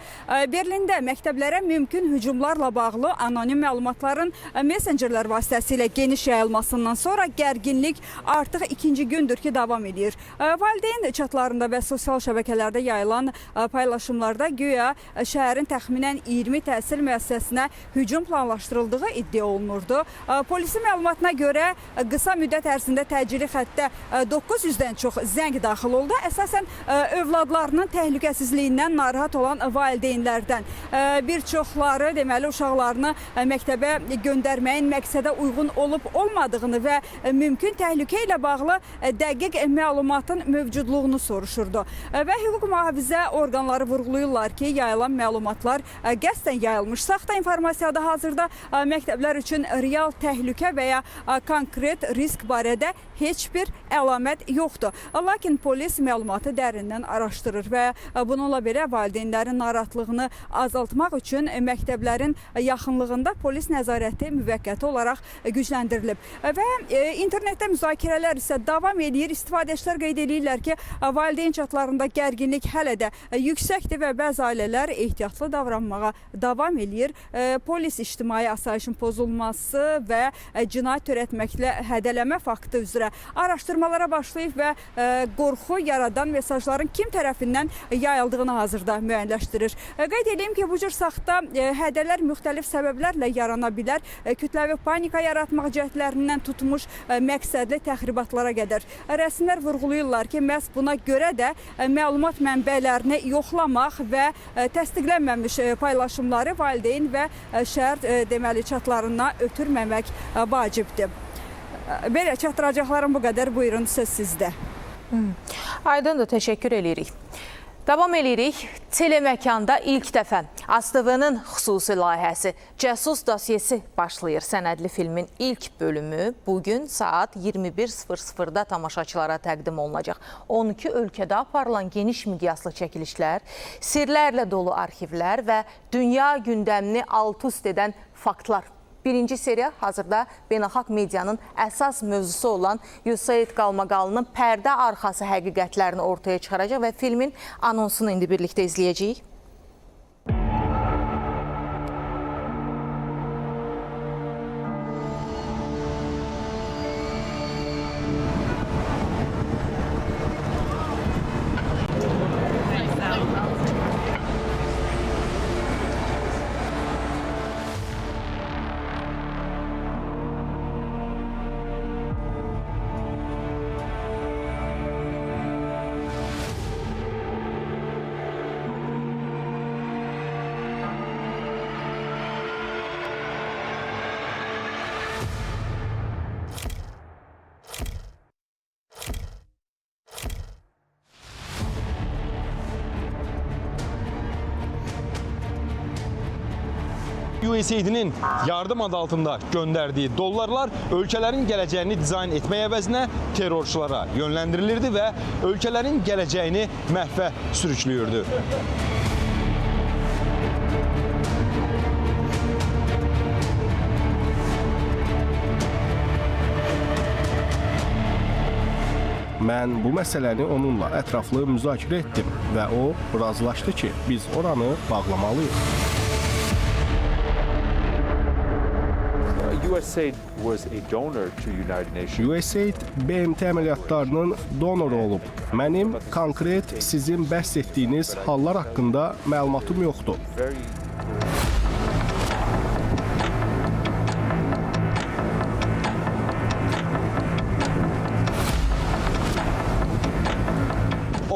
Berlində məktəblərə mümkün hücumlarla bağlı anonim məlumatların messengerlər vasitəsilə geniş yayılmasından sonra gərginlik artıq ikinci gündür ki, davam edir. Valideyn çatlarında və sosial şəbəkələrdə yayılan paylaşımlarda güya şəhərin təxminən 20 təhsil müəssisəsinə hücum planlaşdırıldığı iddia olunurdu. Polisin məlumatına görə qısa müddət ərzində təcili xəttə 900-dən çox zəng daxil oldu. Əsasən övladlarının təhlükəsizliyindən narahat olan valideynlərdən. Bir çoxları deməli uşaqlarını məktəbə göndərməyin məqsədə uyğun olub olmadığını və mümkün təhlükə ilə bağlı dəqiq məlumatın mövcudluğunu soruşurdu. Və hüquq mühafizə orqanları vurğulayırlar ki, yayılan məlumatlar qəsdən yayılmış saxta informasiyada hazırda məktəblər üçün real təhlükə və ya konkret risk barədə heç bir əlamət yoxdur. Lakin polis məlumatı dərindən araşdırır və bununla belə valideynlərin narahatlığını azaltmaq üçün məktəblərin yaxınlığında polis nəzarəti müvəqqəti olaraq gücləndirilib. Və internetdə müzakirələr isə davam edir. İstifadəçilər qeyd edirlər ki, valideyn çatlarında gərginlik hələ də yüksəkdir və bəzi ailələr ehtiyatlı davranmağa davam edir. Polis ictimai asayişin pozulması və cinayət törətməklə hədələmə faktı üzrə araşdırmalara başlayıb və qorxu yaradan mesajların kim tərəfindən yayıldığını hazırda müəyyənləşdirir. Qeyd edeyim ki, bu cür saxta hədələr müxtəlif səbəblərlə yarana bilər. Kütləvi panika yaratmaq cəhdlərindən tutmuş məqsədli təxribatlara qədər. Rəsmilər vurğulayırlar ki, məhz buna görə də məlumat mənbələrini yoxlamaq və təsdiqlənməmiş paylaşımları valideyn və şəhər deməli çatlarına ötürməmək vacibdir. Belə çatdıracaqlarım bu qədər. Buyurun, söz sizdə.
Aydındır, təşəkkür eləyirik. Davam eləyirik. Teleməkanda ilk dəfə ASTV-nin xüsusi layihəsi Cəsus Dosyesi başlayır. Sənədli filmin ilk bölümü bugün saat 21:00-da tamaşaçılara təqdim olunacaq. 12 ölkədə aparılan geniş miqyaslı çəkilişlər, sirlərlə dolu arxivlər və dünya gündəmini alt-üst edən faktlar. Birinci seriya hazırda beynəlxalq medianın əsas mövzusu olan USAID qalmaqalının pərdə arxası həqiqətlərini ortaya çıxaracaq və filmin anonsunu indi birlikdə izləyəcəyik.
USAID'in yardım adı altında göndərdiyi dollarlar ölkələrin gələcəyini dizayn etmək əvəzinə terrorçulara yönləndirilirdi və ölkələrin gələcəyini məhvə sürüklüyürdü.
Mən bu məsələni onunla ətraflı müzakirə etdim və o razılaşdı ki, biz oranı bağlamalıyıq.
USAID was a donor to United Nations.
USAID BMT əməliyyatlarının donoru olub. Mənim konkret sizin bəhs etdiyiniz hallar haqqında məlumatım yoxdur.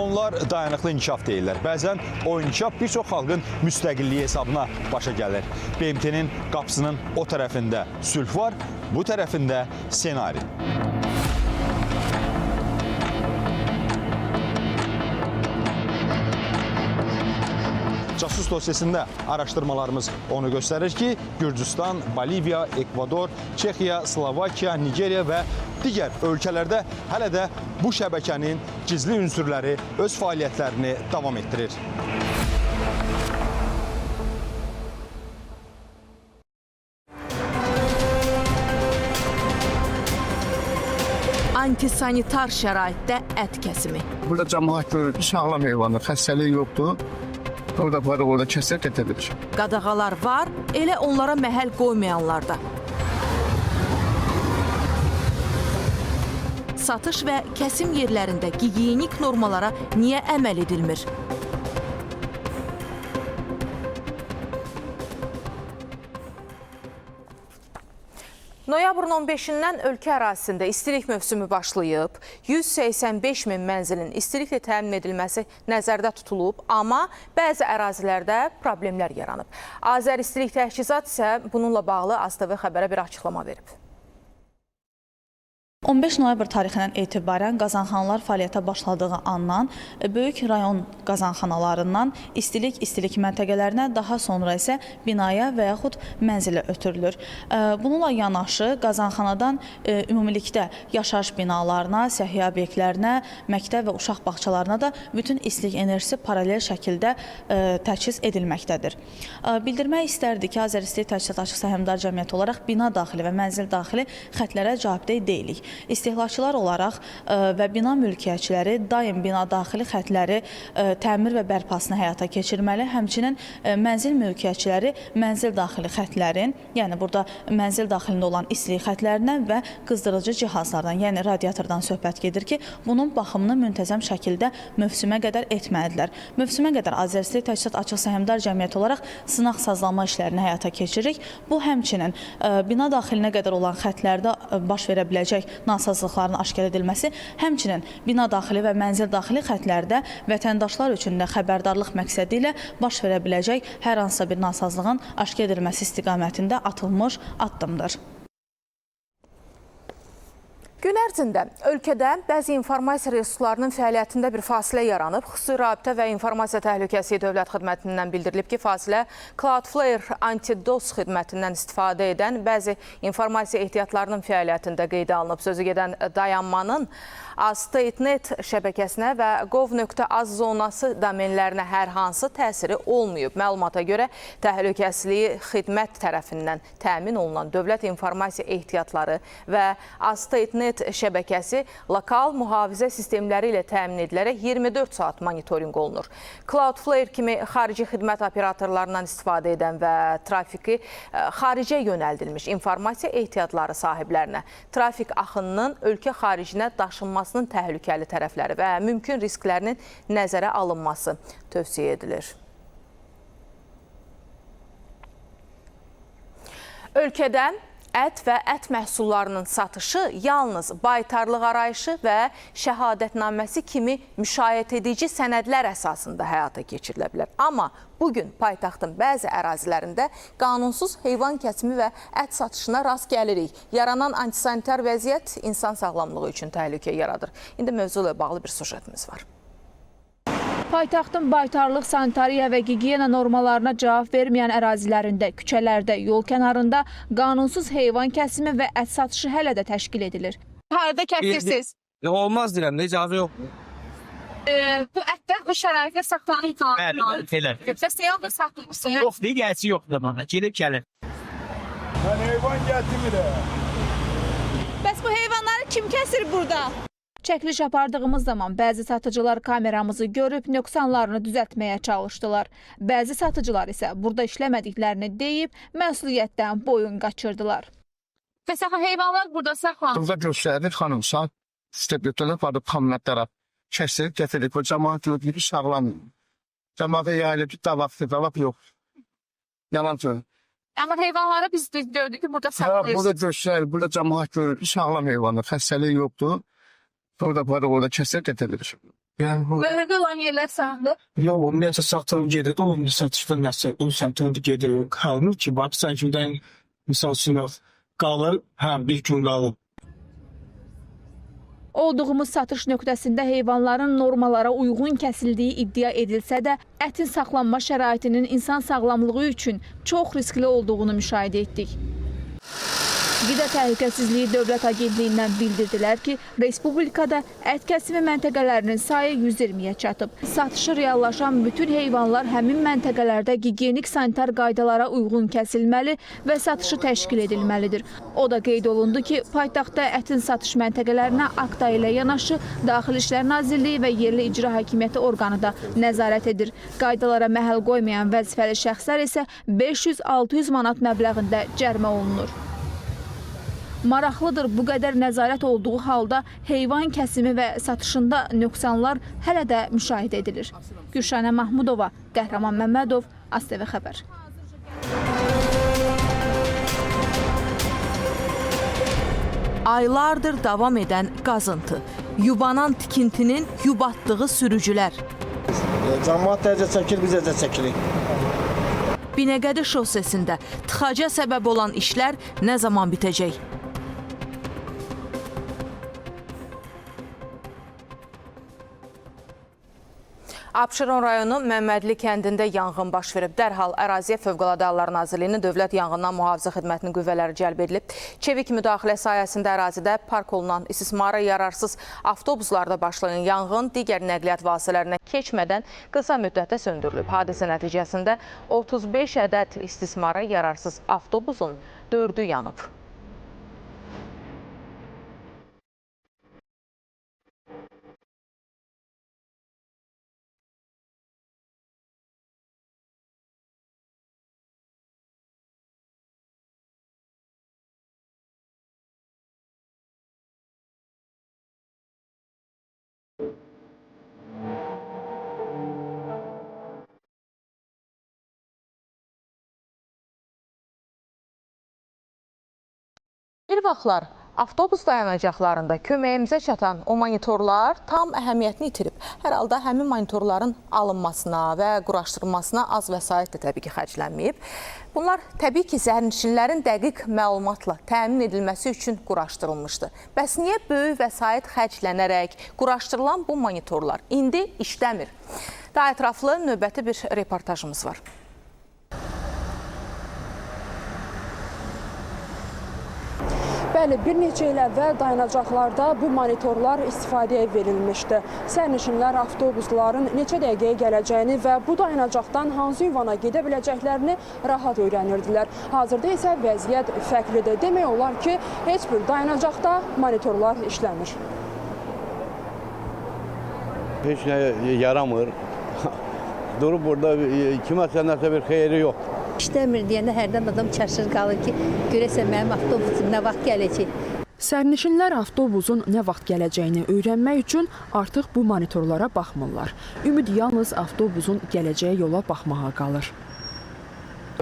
Onlar dayanıqlı inkişaf deyirlər. Bəzən o inkişaf bir çox xalqın müstəqilliyi hesabına başa gəlir. BMT-nin qapısının o tərəfində sülh var, bu tərəfində ssenari. Casus dosyasında araşdırmalarımız onu göstərir ki, Gürcüstan, Boliviya, Ekvador, Çexiya, Slovakiya, Nigeriya və digər ölkələrdə hələ də bu şəbəkənin gizli ünsürləri öz fəaliyyətlərini davam etdirir.
Antisanitar şəraitdə ət kəsimi.
Burada cəmaət görür ki, sağlam heyvandır, xəstəlik yoxdur. Orada var, orada kəsər gətirir.
Qadağalar var, elə onlara məhəl qoymayanlar da. Satış və kəsim yerlərində gigiyenik normalara niyə əməl edilmir? Noyabrın 15-dən ölkə ərazisində istilik mövsümü başlayıb. 185 min mənzilin istiliklə təmin edilməsi nəzərdə tutulub, amma bəzi ərazilərdə problemlər yaranıb. Azəristilik Təchizat isə bununla bağlı AzTV xəbərə bir açıqlama verib.
15 noyabr tarixindən etibarən qazanxanalar fəaliyyətə başladığı andan böyük rayon qazanxanalarından istilik məntəqələrinə, daha sonra isə binaya və yaxud mənzilə ötürülür. Bununla yanaşı qazanxanadan ümumilikdə yaşayış binalarına, səhiyyə obyektlərinə, məktəb və uşaq bağçalarına da bütün istilik enerjisi paralel şəkildə təchiz edilməkdədir. Bildirmək istərdik ki, Azəristilik Təchizat Açıq Səhmdar Cəmiyyəti olaraq bina daxili və mənzil daxili xətlərə cavabdeh deyilik. İstehlakçılar olaraq və bina mülkiyyətçiləri daim bina daxili xətləri təmir və bərpasını həyata keçirməli. Həmçinin mənzil mülkiyyətçiləri mənzil daxili xətlərin, yəni burada mənzil daxilində olan istilik xətlərindən və qızdırıcı cihazlardan, yəni radiatordan söhbət gedir ki, bunun baxımını müntəzəm şəkildə mövsümə qədər etməlidirlər. Mövsümə qədər Azəristilik Təchizat Açıq Səhmdar Cəmiyyəti olaraq sınaq sazlama işlərini həyata keçiririk. Bu həmçinin bina daxilinə qədər olan xətlərdə baş verə biləcək nasazlıqların aşkar edilməsi, həmçinin bina daxili və mənzil daxili xətlərdə vətəndaşlar üçün də xəbərdarlıq məqsədi ilə baş verə biləcək hər hansısa bir nasazlığın aşkar edilməsi istiqamətində atılmış addımdır.
Gün ərzində ölkədə bəzi informasiya resurslarının fəaliyyətində bir fasilə yaranıb. Xüsusi Rabitə və İnformasiya Təhlükəsizliyi Dövlət Xidmətindən bildirilib ki, fasilə Cloudflare anti-DOS xidmətindən istifadə edən bəzi informasiya ehtiyatlarının fəaliyyətində qeydə alınıb. Sözü gedən dayanmanın AzState.net şəbəkəsinə və gov.az zonası domenlərinə hər hansı təsiri olmayıb. Məlumata görə təhlükəsizliyi xidmət tərəfindən təmin olunan dövlət informasiya ehtiyatları və AzState.net şəbəkəsi lokal mühafizə sistemləri ilə təmin edilərək 24 saat monitorinq olunur. Cloudflare kimi xarici xidmət operatorlarından istifadə edən və trafiki xaricə yönəldilmiş informasiya ehtiyatları sahiblərinə trafik axınının ölkə xaricinə daşınmasının təhlükəli tərəfləri və mümkün risklərinin nəzərə alınması tövsiyə edilir. Ölkədən ət və ət məhsullarının satışı yalnız baytarlıq arayışı və şəhadətnaməsi kimi müşayiət edici sənədlər əsasında həyata keçirilə bilər. Amma bugün paytaxtın bəzi ərazilərində qanunsuz heyvan kəsimi və ət satışına rast gəlirik. Yaranan antisanitar vəziyyət insan sağlamlığı üçün təhlükə yaradır. İndi mövzu ilə bağlı bir süjetimiz var.
Paytaxtın baytarlıq, sanitariya və gigiyena normalarına cavab verməyən ərazilərində, küçələrdə, yol kənarında qanunsuz heyvan kəsimi və ət satışı hələ də təşkil edilir.
Harada kəsirsiniz?
Olmaz deyirəm, icazə yoxdur.
Bu ətlər bu şəraitdə saxlanır.
Bəli, belə.
Yoxsa sən yoxdur saxlanırsın?
Yox, digərsi yoxdur mənə. Gəlib gəlir.
Mən heyvan gətirmirəm.
Bəs bu heyvanları kim kəsir burada? Çəkiliş apardığımız zaman bəzi satıcılar kameramızı görüb nöqsanlarını düzəltməyə çalışdılar. Bəzi satıcılar isə burada işləmədiklərini deyib məsuliyyətdən boyun qaçırdılar.
Bəs axı heyvanlar burada saxlanır.
Burada göstərilir xanım, saat steplərə aparıb xanımlara kəsir, gətirir. Bu cəmaət yox, sağlam. Cəmaətə yayılıb ki, davaqdır, davaq yox. Yalan söz.
Amma heyvanları biz gördük ki, burada saxlayırsınız.
Burada göstərilir, burada cəmaət görür ki, sağlam heyvanlar, xəstəlik yoxdur. Orada var, orada kəsir gətirir. Yəni bu
Məhəllədə olan yerlər sağdır.
Yox, ümumiyyətlə satılıb gedir. O satışda nəsə, o səmtində gedir. Qalmır ki, baxsan kimdən misal üçün qalır, hə, bir gün qalır.
Olduğumuz satış nöqtəsində heyvanların normalara uyğun kəsildiyi iddia edilsə də, ətin saxlanma şəraitinin insan sağlamlığı üçün çox riskli olduğunu müşahidə etdik. Qida Təhlükəsizliyi Dövlət Agentliyindən bildirdilər ki, Respublikada ət kəsimi məntəqələrinin sayı 120-yə çatıb. Satışı reallaşan bütün heyvanlar həmin məntəqələrdə gigiyenik sanitar qaydalara uyğun kəsilməli və satışı təşkil edilməlidir. O da qeyd olundu ki, paytaxtda ətin satış məntəqələrinə AKTA ilə yanaşı Daxili İşlər Nazirliyi və yerli icra hakimiyyəti orqanı da nəzarət edir. Qaydalara məhəl qoymayan vəzifəli şəxslər isə 500-600 manat məbləğində cərimə olunur. Maraqlıdır, bu qədər nəzarət olduğu halda heyvan kəsimi və satışında nöqsanlar hələ də müşahidə edilir. Gülşənə Mahmudova, Qəhrəman Məmmədov, ASTV Xəbər.
Aylardır davam edən qazıntı, yubanan tikintinin yubatdığı sürücülər.
Camaat da əziyyət çəkir, biz əziyyət çəkirik.
Binəqədi şossesində tıxaca səbəb olan işlər nə zaman bitəcək? Abşeron rayonu Məmmədli kəndində yanğın baş verib. Dərhal əraziyə Fövqəladə Hallar Nazirliyinin Dövlət Yanğından Mühafizə Xidmətinin qüvvələri cəlb edilib. Çevik müdaxilə sayəsində ərazidə park olunan istismara yararsız avtobuslarda başlayan yanğın digər nəqliyyat vasitələrinə keçmədən qısa müddətdə söndürülüb. Hadisə nəticəsində 35 ədəd istismara yararsız avtobusun 4-ü yanıb. Bir vaxtlar avtobus dayanacaqlarında köməyimizə çatan o monitorlar tam əhəmiyyətini itirib. Hər halda həmin monitorların alınmasına və quraşdırılmasına az vəsait də təbii ki xərclənməyib. Bunlar təbii ki, sərnişinlərin dəqiq məlumatla təmin edilməsi üçün quraşdırılmışdı. Bəs niyə böyük vəsait xərclənərək quraşdırılan bu monitorlar indi işləmir? Daha ətraflı növbəti bir reportajımız var.
Bəli, bir neçə il əvvəl dayanacaqlarda bu monitorlar istifadəyə verilmişdi. Sərnişinlər avtobusların neçə dəqiqəyə gələcəyini və bu dayanacaqdan hansı ünvana gedə biləcəklərini rahat öyrənirdilər. Hazırda isə vəziyyət fərqlidir. Demək olar ki, heç bir dayanacaqda monitorlar işləmir.
Heç nə yaramır. Durub burada kiməsə nəsə bir xeyri yox.
İşləmir deyəndə hərdən adam çaşır qalır ki, görəsən mənim avtobusum nə vaxt gələcək.
Sərnişinlər avtobusun nə vaxt gələcəyini öyrənmək üçün artıq bu monitorlara baxmırlar. Ümid yalnız avtobusun gələcəyi yola baxmağa qalır.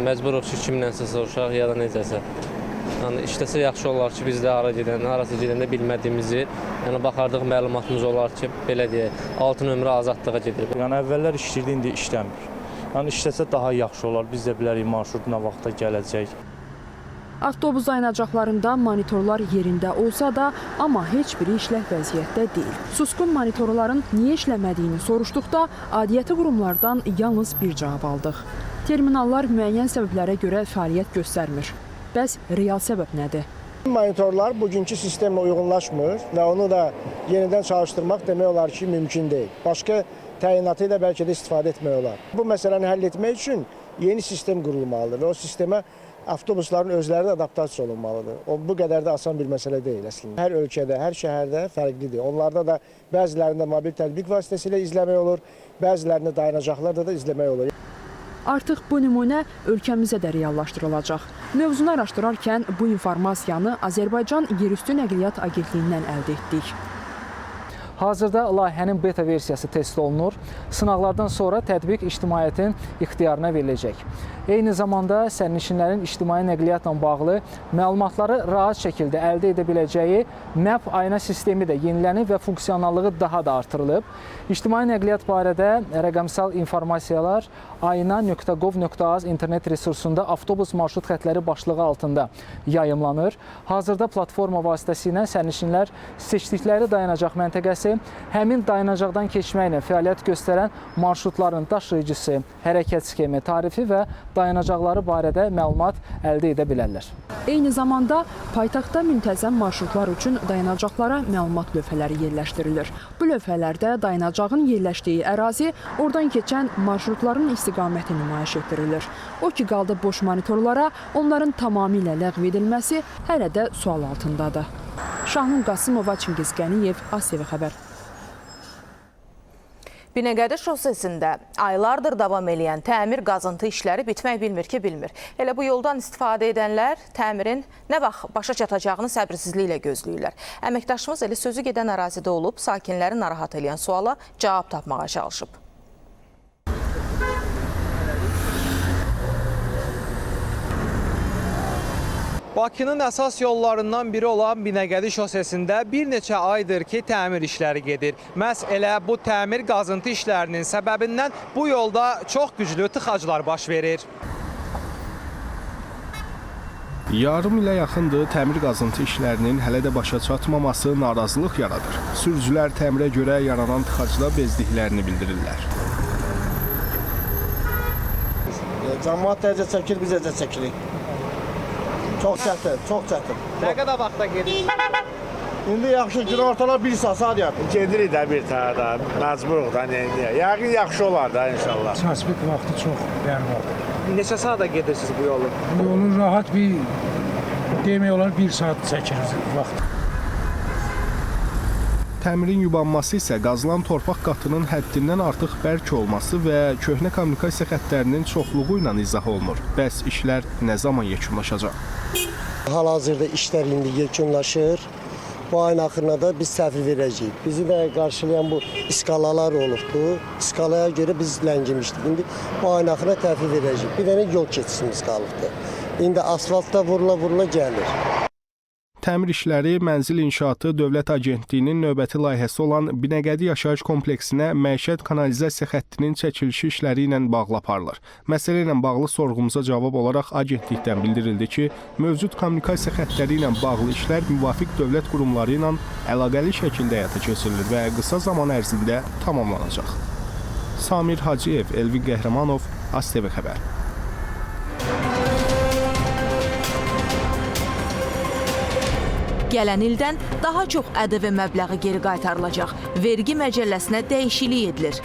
Məcburuq ki, kimlənsə soruşaq ya da necəsə. Yəni işləsə yaxşı olar ki, biz də hara gedəndə, harasa gedəndə bilmədiyimizi, yəni baxardıq məlumatımız olar ki, belə deyək, 6 nömrə azadlığa gedir.
Yəni əvvəllər işləyirdi, indi işləmir. Yəni işləsə daha yaxşı olar, biz də bilərik marşrut nə vaxta gələcək.
Avtobus dayanacaqlarında monitorlar yerində olsa da, amma heç biri işlək vəziyyətdə deyil. Susqun monitorların niyə işləmədiyini soruşduqda aidiyyəti qurumlardan yalnız bir cavab aldıq. Terminallar müəyyən səbəblərə görə fəaliyyət göstərmir. Bəs real səbəb nədir?
Monitorlar bugünkü sistemə uyğunlaşmır və onu da yenidən çalışdırmaq demək olar ki, mümkün deyil. Başqa təyinatı ilə bəlkə də istifadə etmək olar. Bu məsələni həll etmək üçün yeni sistem qurulmalıdır və o sistemə avtobusların özləri də adaptasiya olunmalıdır. O, bu qədər də asan bir məsələ deyil əslində. Hər ölkədə, hər şəhərdə fərqlidir. Onlarda da bəzilərində mobil tətbiq vasitəsilə izləmək olur, bəzilərində dayanacaqlarda da izləmək olur.
Artıq bu nümunə ölkəmizə də reallaşdırılacaq. Mövzunu araşdırarkən bu informasiyanı Azərbaycan Yerüstü Nəqliyyat Agentliyindən əldə etdik.
Hazırda layihənin beta versiyası test olunur. Sınaqlardan sonra tətbiq ictimaiyyətin ixtiyarına veriləcək. Eyni zamanda sərnişinlərin ictimai nəqliyyatla bağlı məlumatları rahat şəkildə əldə edə biləcəyi Map ayna sistemi də yenilənib və funksionallığı daha da artırılıb. İctimai nəqliyyat barədə rəqəmsal informasiyalar ayna.gov.az internet resursunda avtobus marşrut xətləri başlığı altında yayımlanır. Hazırda platforma vasitəsilə sərnişinlər seçdikləri dayanacaq məntəqəsi, həmin dayanacaqdan keçməklə fəaliyyət göstərən marşrutların daşıyıcısı, hərəkət sxemi, tarifi və dayanacaqları barədə məlumat əldə edə bilərlər.
Eyni zamanda paytaxtda müntəzəm marşrutlar üçün dayanacaqlara məlumat lövhələri yerləşdirilir. Bu lövhələrdə dayanacağın yerləşdiyi ərazi, oradan keçən marşrutların istiqaməti nümayiş etdirilir. O ki qaldı boş monitorlara, onların tamamilə ləğv edilməsi hələ də sual altındadır. Şahnur Qasımova, Çingiz Qəniyev, ASTV xəbər.
Binəqədi şosesində aylardır davam eləyən təmir qazıntı işləri bitmək bilmir ki, bilmir. Elə bu yoldan istifadə edənlər təmirin nə vaxt başa çatacağını səbirsizliklə gözləyirlər. Əməkdaşımız elə sözü gedən ərazidə olub, sakinləri narahat eləyən suala cavab tapmağa çalışıb.
Bakının əsas yollarından biri olan Binəqədi şosesində bir neçə aydır ki, təmir işləri gedir. Məhz elə bu təmir qazıntı işlərinin səbəbindən bu yolda çox güclü tıxaclar baş verir.
Yarım ilə yaxındır təmir qazıntı işlərinin hələ də başa çatmaması narazılıq yaradır. Sürücülər təmirə görə yaranan tıxacda bezdiklərini bildirirlər.
Camaat da necə çəkir, biz necə çəkirik. Çox çətin, çox çətin.
Nə qədər vaxta gedir?
İndi yaxşı, günortalar bir saat yarım.
Gedirik də bir tane da, məcburuq da, niyə? Yəqin yaxşı olar da inşallah.
Transport vaxtı çox bərbaddır.
Neçə saata gedirsiniz bu yolu?
Bu yolu rahat bir, demək olar bir saat çəkir vaxt.
Təmirin yubanması isə qazılan torpaq qatının həddindən artıq bərk olması və köhnə kommunikasiya xəttlərinin çoxluğu ilə izah olunur. Bəs işlər nə zaman yekunlaşacaq?
Hal-hazırda işlər indi yekunlaşır. Bu ayın axırına da biz təhvil verəcəyik. Bizi də qarşılayan bu iskalalar olubdu. İskalaya görə biz ləngimişdik. İndi bu ayın axırına təhvil verəcəyik. Bir dənə yol keçişimiz qalıbdı. İndi asfaltda vurula-vurula gəlir.
Təmir işləri Mənzil İnşaatı Dövlət Agentliyinin növbəti layihəsi olan Binəqədi yaşayış kompleksinə məişət kanalizasiya xəttinin çəkilişi işləri ilə bağlı aparılır. Məsələ ilə bağlı sorğumuza cavab olaraq agentlikdən bildirildi ki, mövcud kommunikasiya xəttləri ilə bağlı işlər müvafiq dövlət qurumları ilə əlaqəli şəkildə həyata keçirilir və qısa zaman ərzində tamamlanacaq. Samir Hacıyev, Elvin Qəhrəmanov, ASTV xəbər.
Gələn ildən daha çox ƏDV məbləği geri qaytarılacaq. Vergi məcəlləsinə dəyişiklik edilir.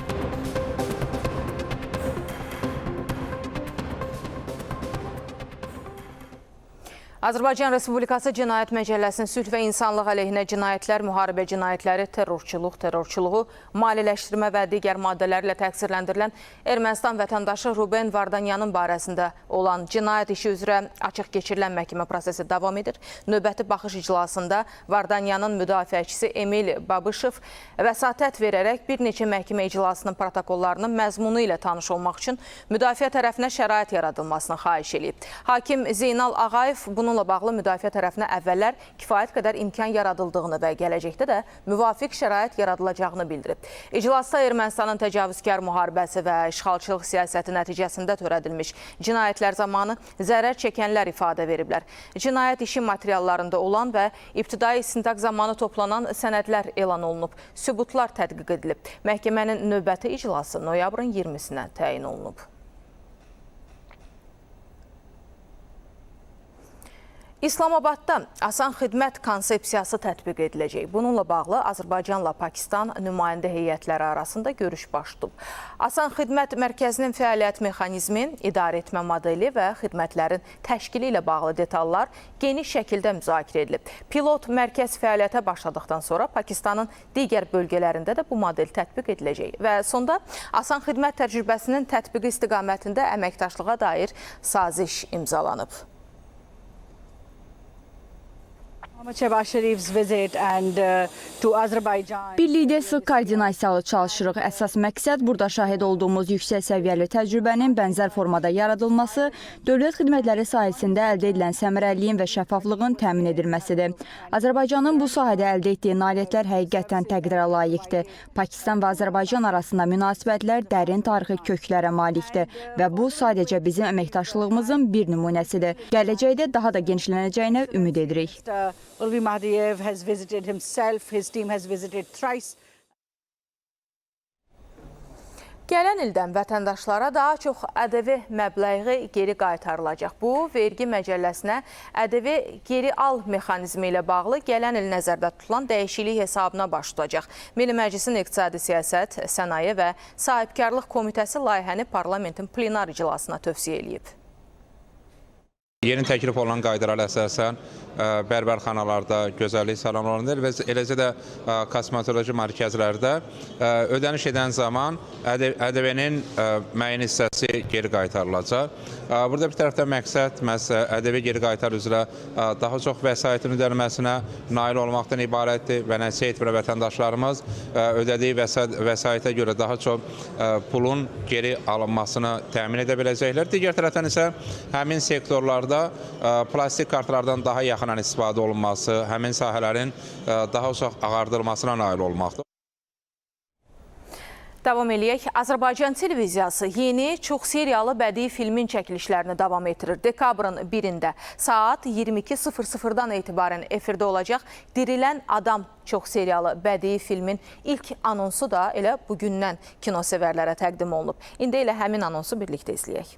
Azərbaycan Respublikası Cinayət Məcəlləsinin sülh və insanlıq əleyhinə cinayətlər, müharibə cinayətləri, terrorçuluq, terrorçuluğu, maliyyələşdirmə və digər maddələrlə təqsirləndirilən Ermənistan vətəndaşı Ruben Vardanyanın barəsində olan cinayət işi üzrə açıq keçirilən məhkəmə prosesi davam edir. Növbəti baxış iclasında Vardanyanın müdafiəçisi Emil Babışev vəsatət verərək bir neçə məhkəmə iclasının protokollarının məzmunu ilə tanış olmaq üçün müdafiə tərəfinə şərait yaradılmasını xahiş eləyib. Hakim Zeynal Ağayev bununla bağlı müdafiə tərəfinə əvvəllər kifayət qədər imkan yaradıldığını və gələcəkdə də müvafiq şərait yaradılacağını bildirib. İclasda Ermənistanın təcavüzkar müharibəsi və işğalçılıq siyasəti nəticəsində törədilmiş cinayətlər zamanı zərər çəkənlər ifadə veriblər. Cinayət işi materiallarında olan və ibtidai istintaq zamanı toplanan sənədlər elan olunub, sübutlar tədqiq edilib. Məhkəmənin növbəti iclası noyabrın 20-sinə təyin olunub. İslamabadda asan xidmət konsepsiyası tətbiq ediləcək. Bununla bağlı Azərbaycanla Pakistan nümayəndə heyətləri arasında görüş baş tutub. Asan xidmət mərkəzinin fəaliyyət mexanizmi, idarə etmə modeli və xidmətlərin təşkili ilə bağlı detallar geniş şəkildə müzakirə edilib. Pilot mərkəz fəaliyyətə başladıqdan sonra Pakistanın digər bölgələrində də bu model tətbiq ediləcək. Və sonda asan xidmət təcrübəsinin tətbiqi istiqamətində əməkdaşlığa dair saziş imzalanıb.
Birlikdə sıx koordinasiyalı çalışırıq. Əsas məqsəd burada şahid olduğumuz yüksək səviyyəli təcrübənin bənzər formada yaradılması, dövlət xidmətləri sahəsində əldə edilən səmərəliliyin və şəffaflığın təmin edilməsidir. Azərbaycanın bu sahədə əldə etdiyi nailiyyətlər həqiqətən təqdirə layiqdir. Pakistan və Azərbaycan arasında münasibətlər dərin tarixi köklərə malikdir və bu sadəcə bizim əməkdaşlığımızın bir nümunəsidir. Gələcəkdə daha da genişlənəcəyinə ümid edirik.
Ulvi Mahdiyev has visited himself, his team has visited thrice.
Gələn ildən vətəndaşlara daha çox ƏDV məbləği geri qaytarılacaq. Bu, vergi məcəlləsinə ƏDV geri al mexanizmi ilə bağlı gələn il nəzərdə tutulan dəyişiklik hesabına baş tutacaq. Milli Məclisin İqtisadi Siyasət, Sənaye və Sahibkarlıq Komitəsi layihəni parlamentin plenar iclasına tövsiyə eləyib.
Yeni təklif olunan qaydalara əsasən bərbərxanalarda, gözəllik salonlarında, eləcə də kosmetoloji mərkəzlərdə ödəniş edən zaman ƏDV-nin müəyyən hissəsi geri qaytarılacaq. Burada bir tərəfdən məqsəd məhz ƏDV geri qaytar üzrə daha çox vəsaitin ödənilməsinə nail olmaqdan ibarətdir və nəticə etibarilə vətəndaşlarımız ödədiyi vəsaitə görə daha çox pulun geri alınmasını təmin edə biləcəklər. Digər tərəfdən isə həmin sektorlarda plastik kartlardan daha yaxından istifadə olunması, həmin sahələrin daha çox ağardılmasına nail olmaqdır.
Davam eləyək. Azərbaycan televiziyası yeni çox seriyalı bədii filmin çəkilişlərini davam etdirir. Dekabrın 1-də saat 22:00-dan etibarən efirdə olacaq Dirilən Adam çox seriyalı bədii filmin ilk anonsu da elə bugündən kinosevərlərə təqdim olunub. İndi elə həmin anonsu birlikdə izləyək.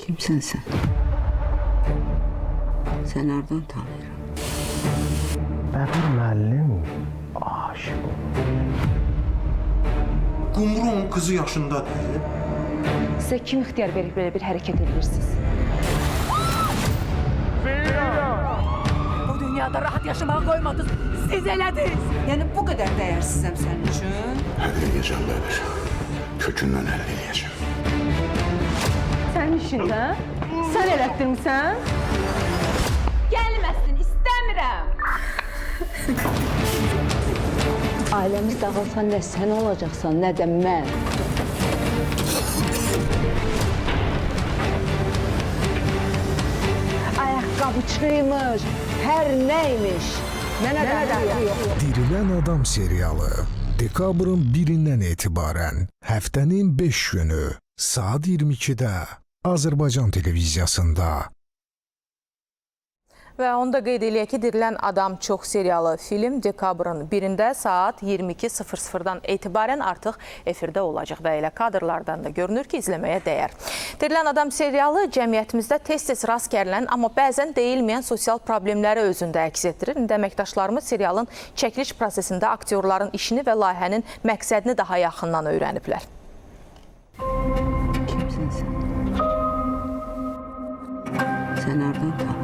Kimsən sən? Sən hardan tanıyıram?
Bəbir müəllim aşiq olub.
Qumru onun qızı yaşındadır.
Sizə kim ixtiyar verib belə bir hərəkət edirsiniz?
Bu dünyada rahat yaşamağı qoymadınız. Siz elədiniz.
Yəni bu qədər dəyərsizəm sənin üçün?
Həll eləyəcəm Bəbir. Kökündən həll eləyəcəm.
Sənin işin, hə? Sən elətdirmisən?
Gəlməsin, istəmirəm.
Ailəmiz dağılsa nə sən olacaqsan, nə də mən. Ayaqqabıçıymış, hər nəymiş. Mənə də yox.
Dirilən Adam serialı dekabrın 1-dən etibarən həftənin 5 günü saat 22-də Azərbaycan televiziyasında.
Və onu da qeyd eləyək ki, Dirilən Adam çox seriyalı film dekabrın 1-də saat 22:00-dan etibarən artıq efirdə olacaq və elə kadrlardan da görünür ki, izləməyə dəyər. Dirilən Adam serialı cəmiyyətimizdə tez-tez rast gələn, amma bəzən deyilməyən sosial problemləri özündə əks etdirir. İndi əməkdaşlarımız serialın çəkiliş prosesində aktyorların işini və layihənin məqsədini daha yaxından öyrəniblər.
Kimsən sən? Sən hardan tanıyıram?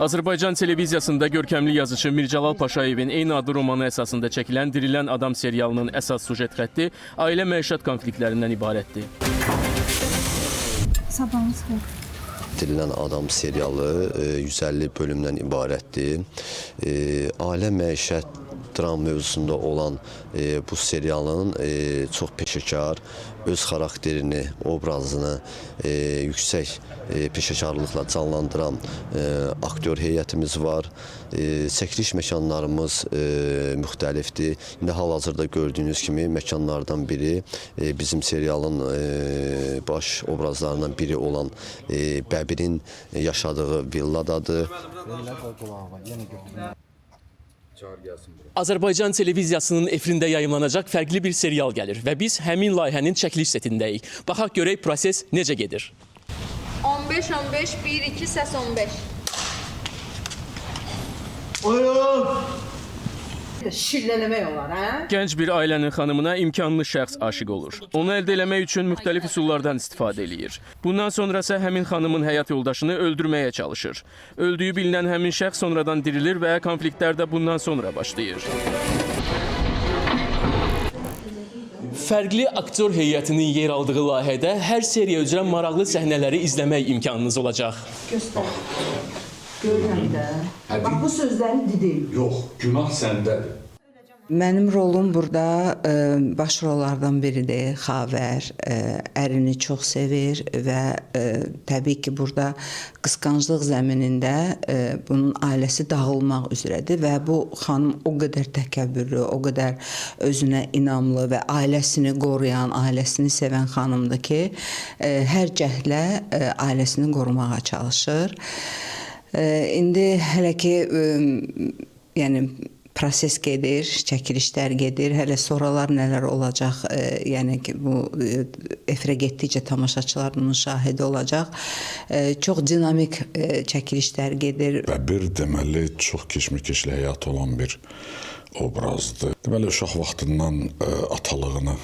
Azərbaycan televiziyasında görkəmli yazıcı Mircəlal Paşayevin eyni adlı romanı əsasında çəkilən Dirilən Adam serialının əsas sujet xətti ailə məişət konfliktlərindən ibarətdir.
Sabahınız xeyir.
Dirilən Adam serialı 150 bölümdən ibarətdir. Ailə məişət dram mövzusunda olan bu serialın çox peşəkar, öz xarakterini, obrazını yüksək peşəkarlıqla canlandıran aktyor heyətimiz var. Çəkiliş məkanlarımız müxtəlifdir. İndi hal-hazırda gördüyünüz kimi məkanlardan biri bizim serialın baş obrazlarından biri olan Bəbirin yaşadığı villadadır.
Azərbaycan televiziyasının efirində yayımlanacaq fərqli bir serial gəlir və biz həmin layihənin çəkiliş setindəyik. Baxaq görək proses necə gedir.
15, 15, 1, 2, səs 15.
Buyurun.
Şillələmək olar, hə?
Gənc bir ailənin xanımına imkanlı şəxs aşiq olur. Onu əldə eləmək üçün müxtəlif üsullardan istifadə eləyir. Bundan sonra isə həmin xanımın həyat yoldaşını öldürməyə çalışır. Öldüyü bilinən həmin şəxs sonradan dirilir və konfliktlər də bundan sonra başlayır. Fərqli aktyor heyətinin yer aldığı layihədə hər seriya üzrə maraqlı səhnələri izləmək imkanınız olacaq.
Göstər.
Görürəm də. Bax bu sözləri dedim.
Yox, günah səndədir.
Mənim rolum burada baş rollardan biridir. Xavər ərini çox sevir və təbii ki, burada qısqanclıq zəminində bunun ailəsi dağılmaq üzrədir və bu xanım o qədər təkəbbürlü, o qədər özünə inamlı və ailəsini qoruyan, ailəsini sevən xanımdır ki, hər cəhdlə ailəsini qorumağa çalışır. İndi hələ ki, yəni proses gedir, çəkilişlər gedir. Hələ sonralar nələr olacaq, yəni ki, bu efirə getdikcə tamaşaçılar bunun şahidi olacaq. Çox dinamik çəkilişlər gedir.
Bəbir deməli çox keşməkeşli həyatı olan bir obrazdır. Deməli uşaq vaxtından atalığını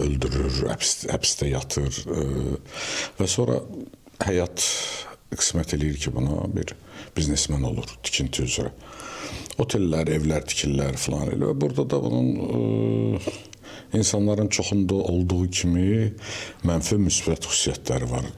öldürür, həbsdə yatır və sonra həyat qismət eləyir ki, buna bir biznesmen olur tikinti üzrə. Otellər, evlər tikirlər filan elə. Burada da bunun insanların çoxunda olduğu kimi mənfi müsbət xüsusiyyətləri var.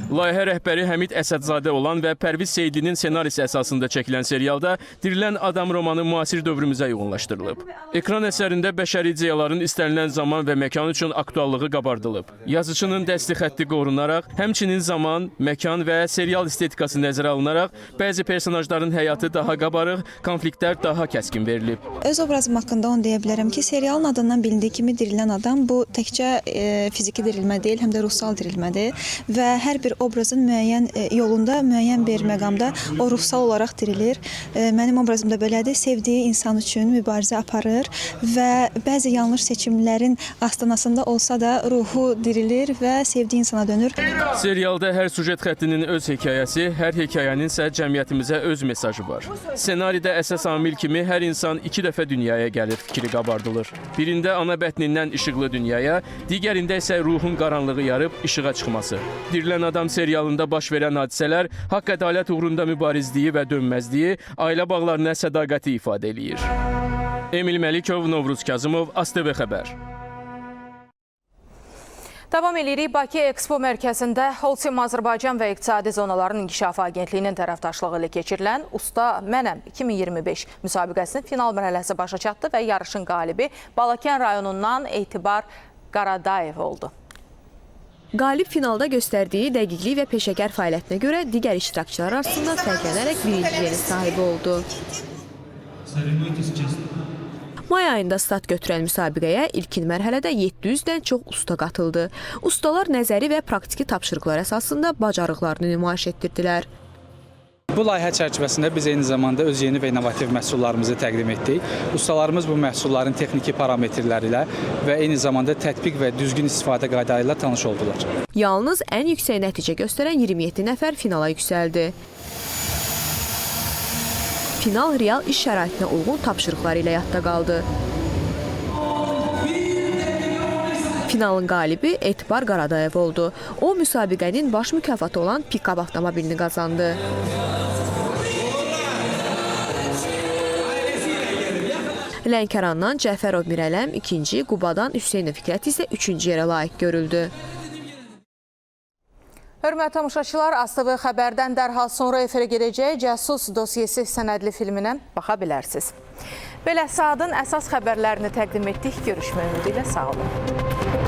Layihə rəhbəri Həmid Əsədzadə olan və Pərviz Seyidlinin senarisi əsasında çəkilən serialda Dirilən Adam romanı müasir dövrümüzə uyğunlaşdırılıb. Ekran əsərində bəşəri ideyaların istənilən zaman və məkan üçün aktuallığı qabardılıb. Yazıçının dəsti xətti qorunaraq, həmçinin zaman, məkan və serial estetikası nəzərə alınaraq bəzi personajların həyatı daha qabarıq, konfliktlər daha kəskin verilib.
Öz obrazım haqqında onu deyə bilərəm ki, serialın adından bilindiyi kimi Dirilən Adam bu təkcə fiziki dirilmə deyil, həm də ruhsal dirilmədir və hər bir obrazın müəyyən yolunda, müəyyən bir məqamda o ruhsal olaraq dirilir. Mənim obrazım da belədir. Sevdiyi insan üçün mübarizə aparır və bəzi yanlış seçimlərin astanasında olsa da ruhu dirilir və sevdiyi insana dönür.
Serialda hər süjet xəttinin öz hekayəsi, hər hekayənin isə cəmiyyətimizə öz mesajı var. Senaridə əsas amil kimi hər insan iki dəfə dünyaya gəlir fikri qabardılır. Birində ana bətnindən işıqlı dünyaya, digərində isə ruhun qaranlığı yarıb işığa çıxması. Dirilən Adam serialında baş verən hadisələr haqq ədalət uğrunda mübarizliyi və dönməzliyi, ailə bağlarına sədaqəti ifadə eləyir. Emil Məlikov, Novruz Kazımov, ASTV Xəbər.
Davam edirik. Bakı Ekspo mərkəzində Holcim Azərbaycan və İqtisadi Zonaların İnkişafı Agentliyinin tərəfdaşlığı ilə keçirilən Usta Mənəm 2025 müsabiqəsinin final mərhələsi başa çatdı və yarışın qalibi Balakən rayonundan Etibar Qaradayev oldu.
Qalib finalda göstərdiyi dəqiqlik və peşəkar fəaliyyətinə görə digər iştirakçılar arasında fərqlənərək birinci yerin sahibi oldu. May ayında start götürən müsabiqəyə ilkin mərhələdə 700-dən çox usta qatıldı. Ustalar nəzəri və praktiki tapşırıqlar əsasında bacarıqlarını nümayiş etdirdilər.
Bu layihə çərçivəsində biz eyni zamanda öz yeni və innovativ məhsullarımızı təqdim etdik. Ustalarımız bu məhsulların texniki parametrləri ilə və eyni zamanda tətbiq və düzgün istifadə qaydaları ilə tanış oldular.
Yalnız ən yüksək nəticə göstərən 27 nəfər finala yüksəldi. Final real iş şəraitinə uyğun tapşırıqlar ilə yadda qaldı. Finalın qalibi Etibar Qaradayev oldu. O, müsabiqənin baş mükafatı olan pikap avtomobilini qazandı. Lənkərandan Cəfərov Mirələm ikinci, Qubadan Hüseynov Fikrət isə üçüncü yerə layiq görüldü.
Hörmətli tamaşaçılar, ASTV xəbərdən dərhal sonra efirə gedəcək Cəsus dosyesi sənədli filminə baxa bilərsiniz. Belə saatın əsas xəbərlərini təqdim etdik. Görüşmək ümidi ilə sağ olun.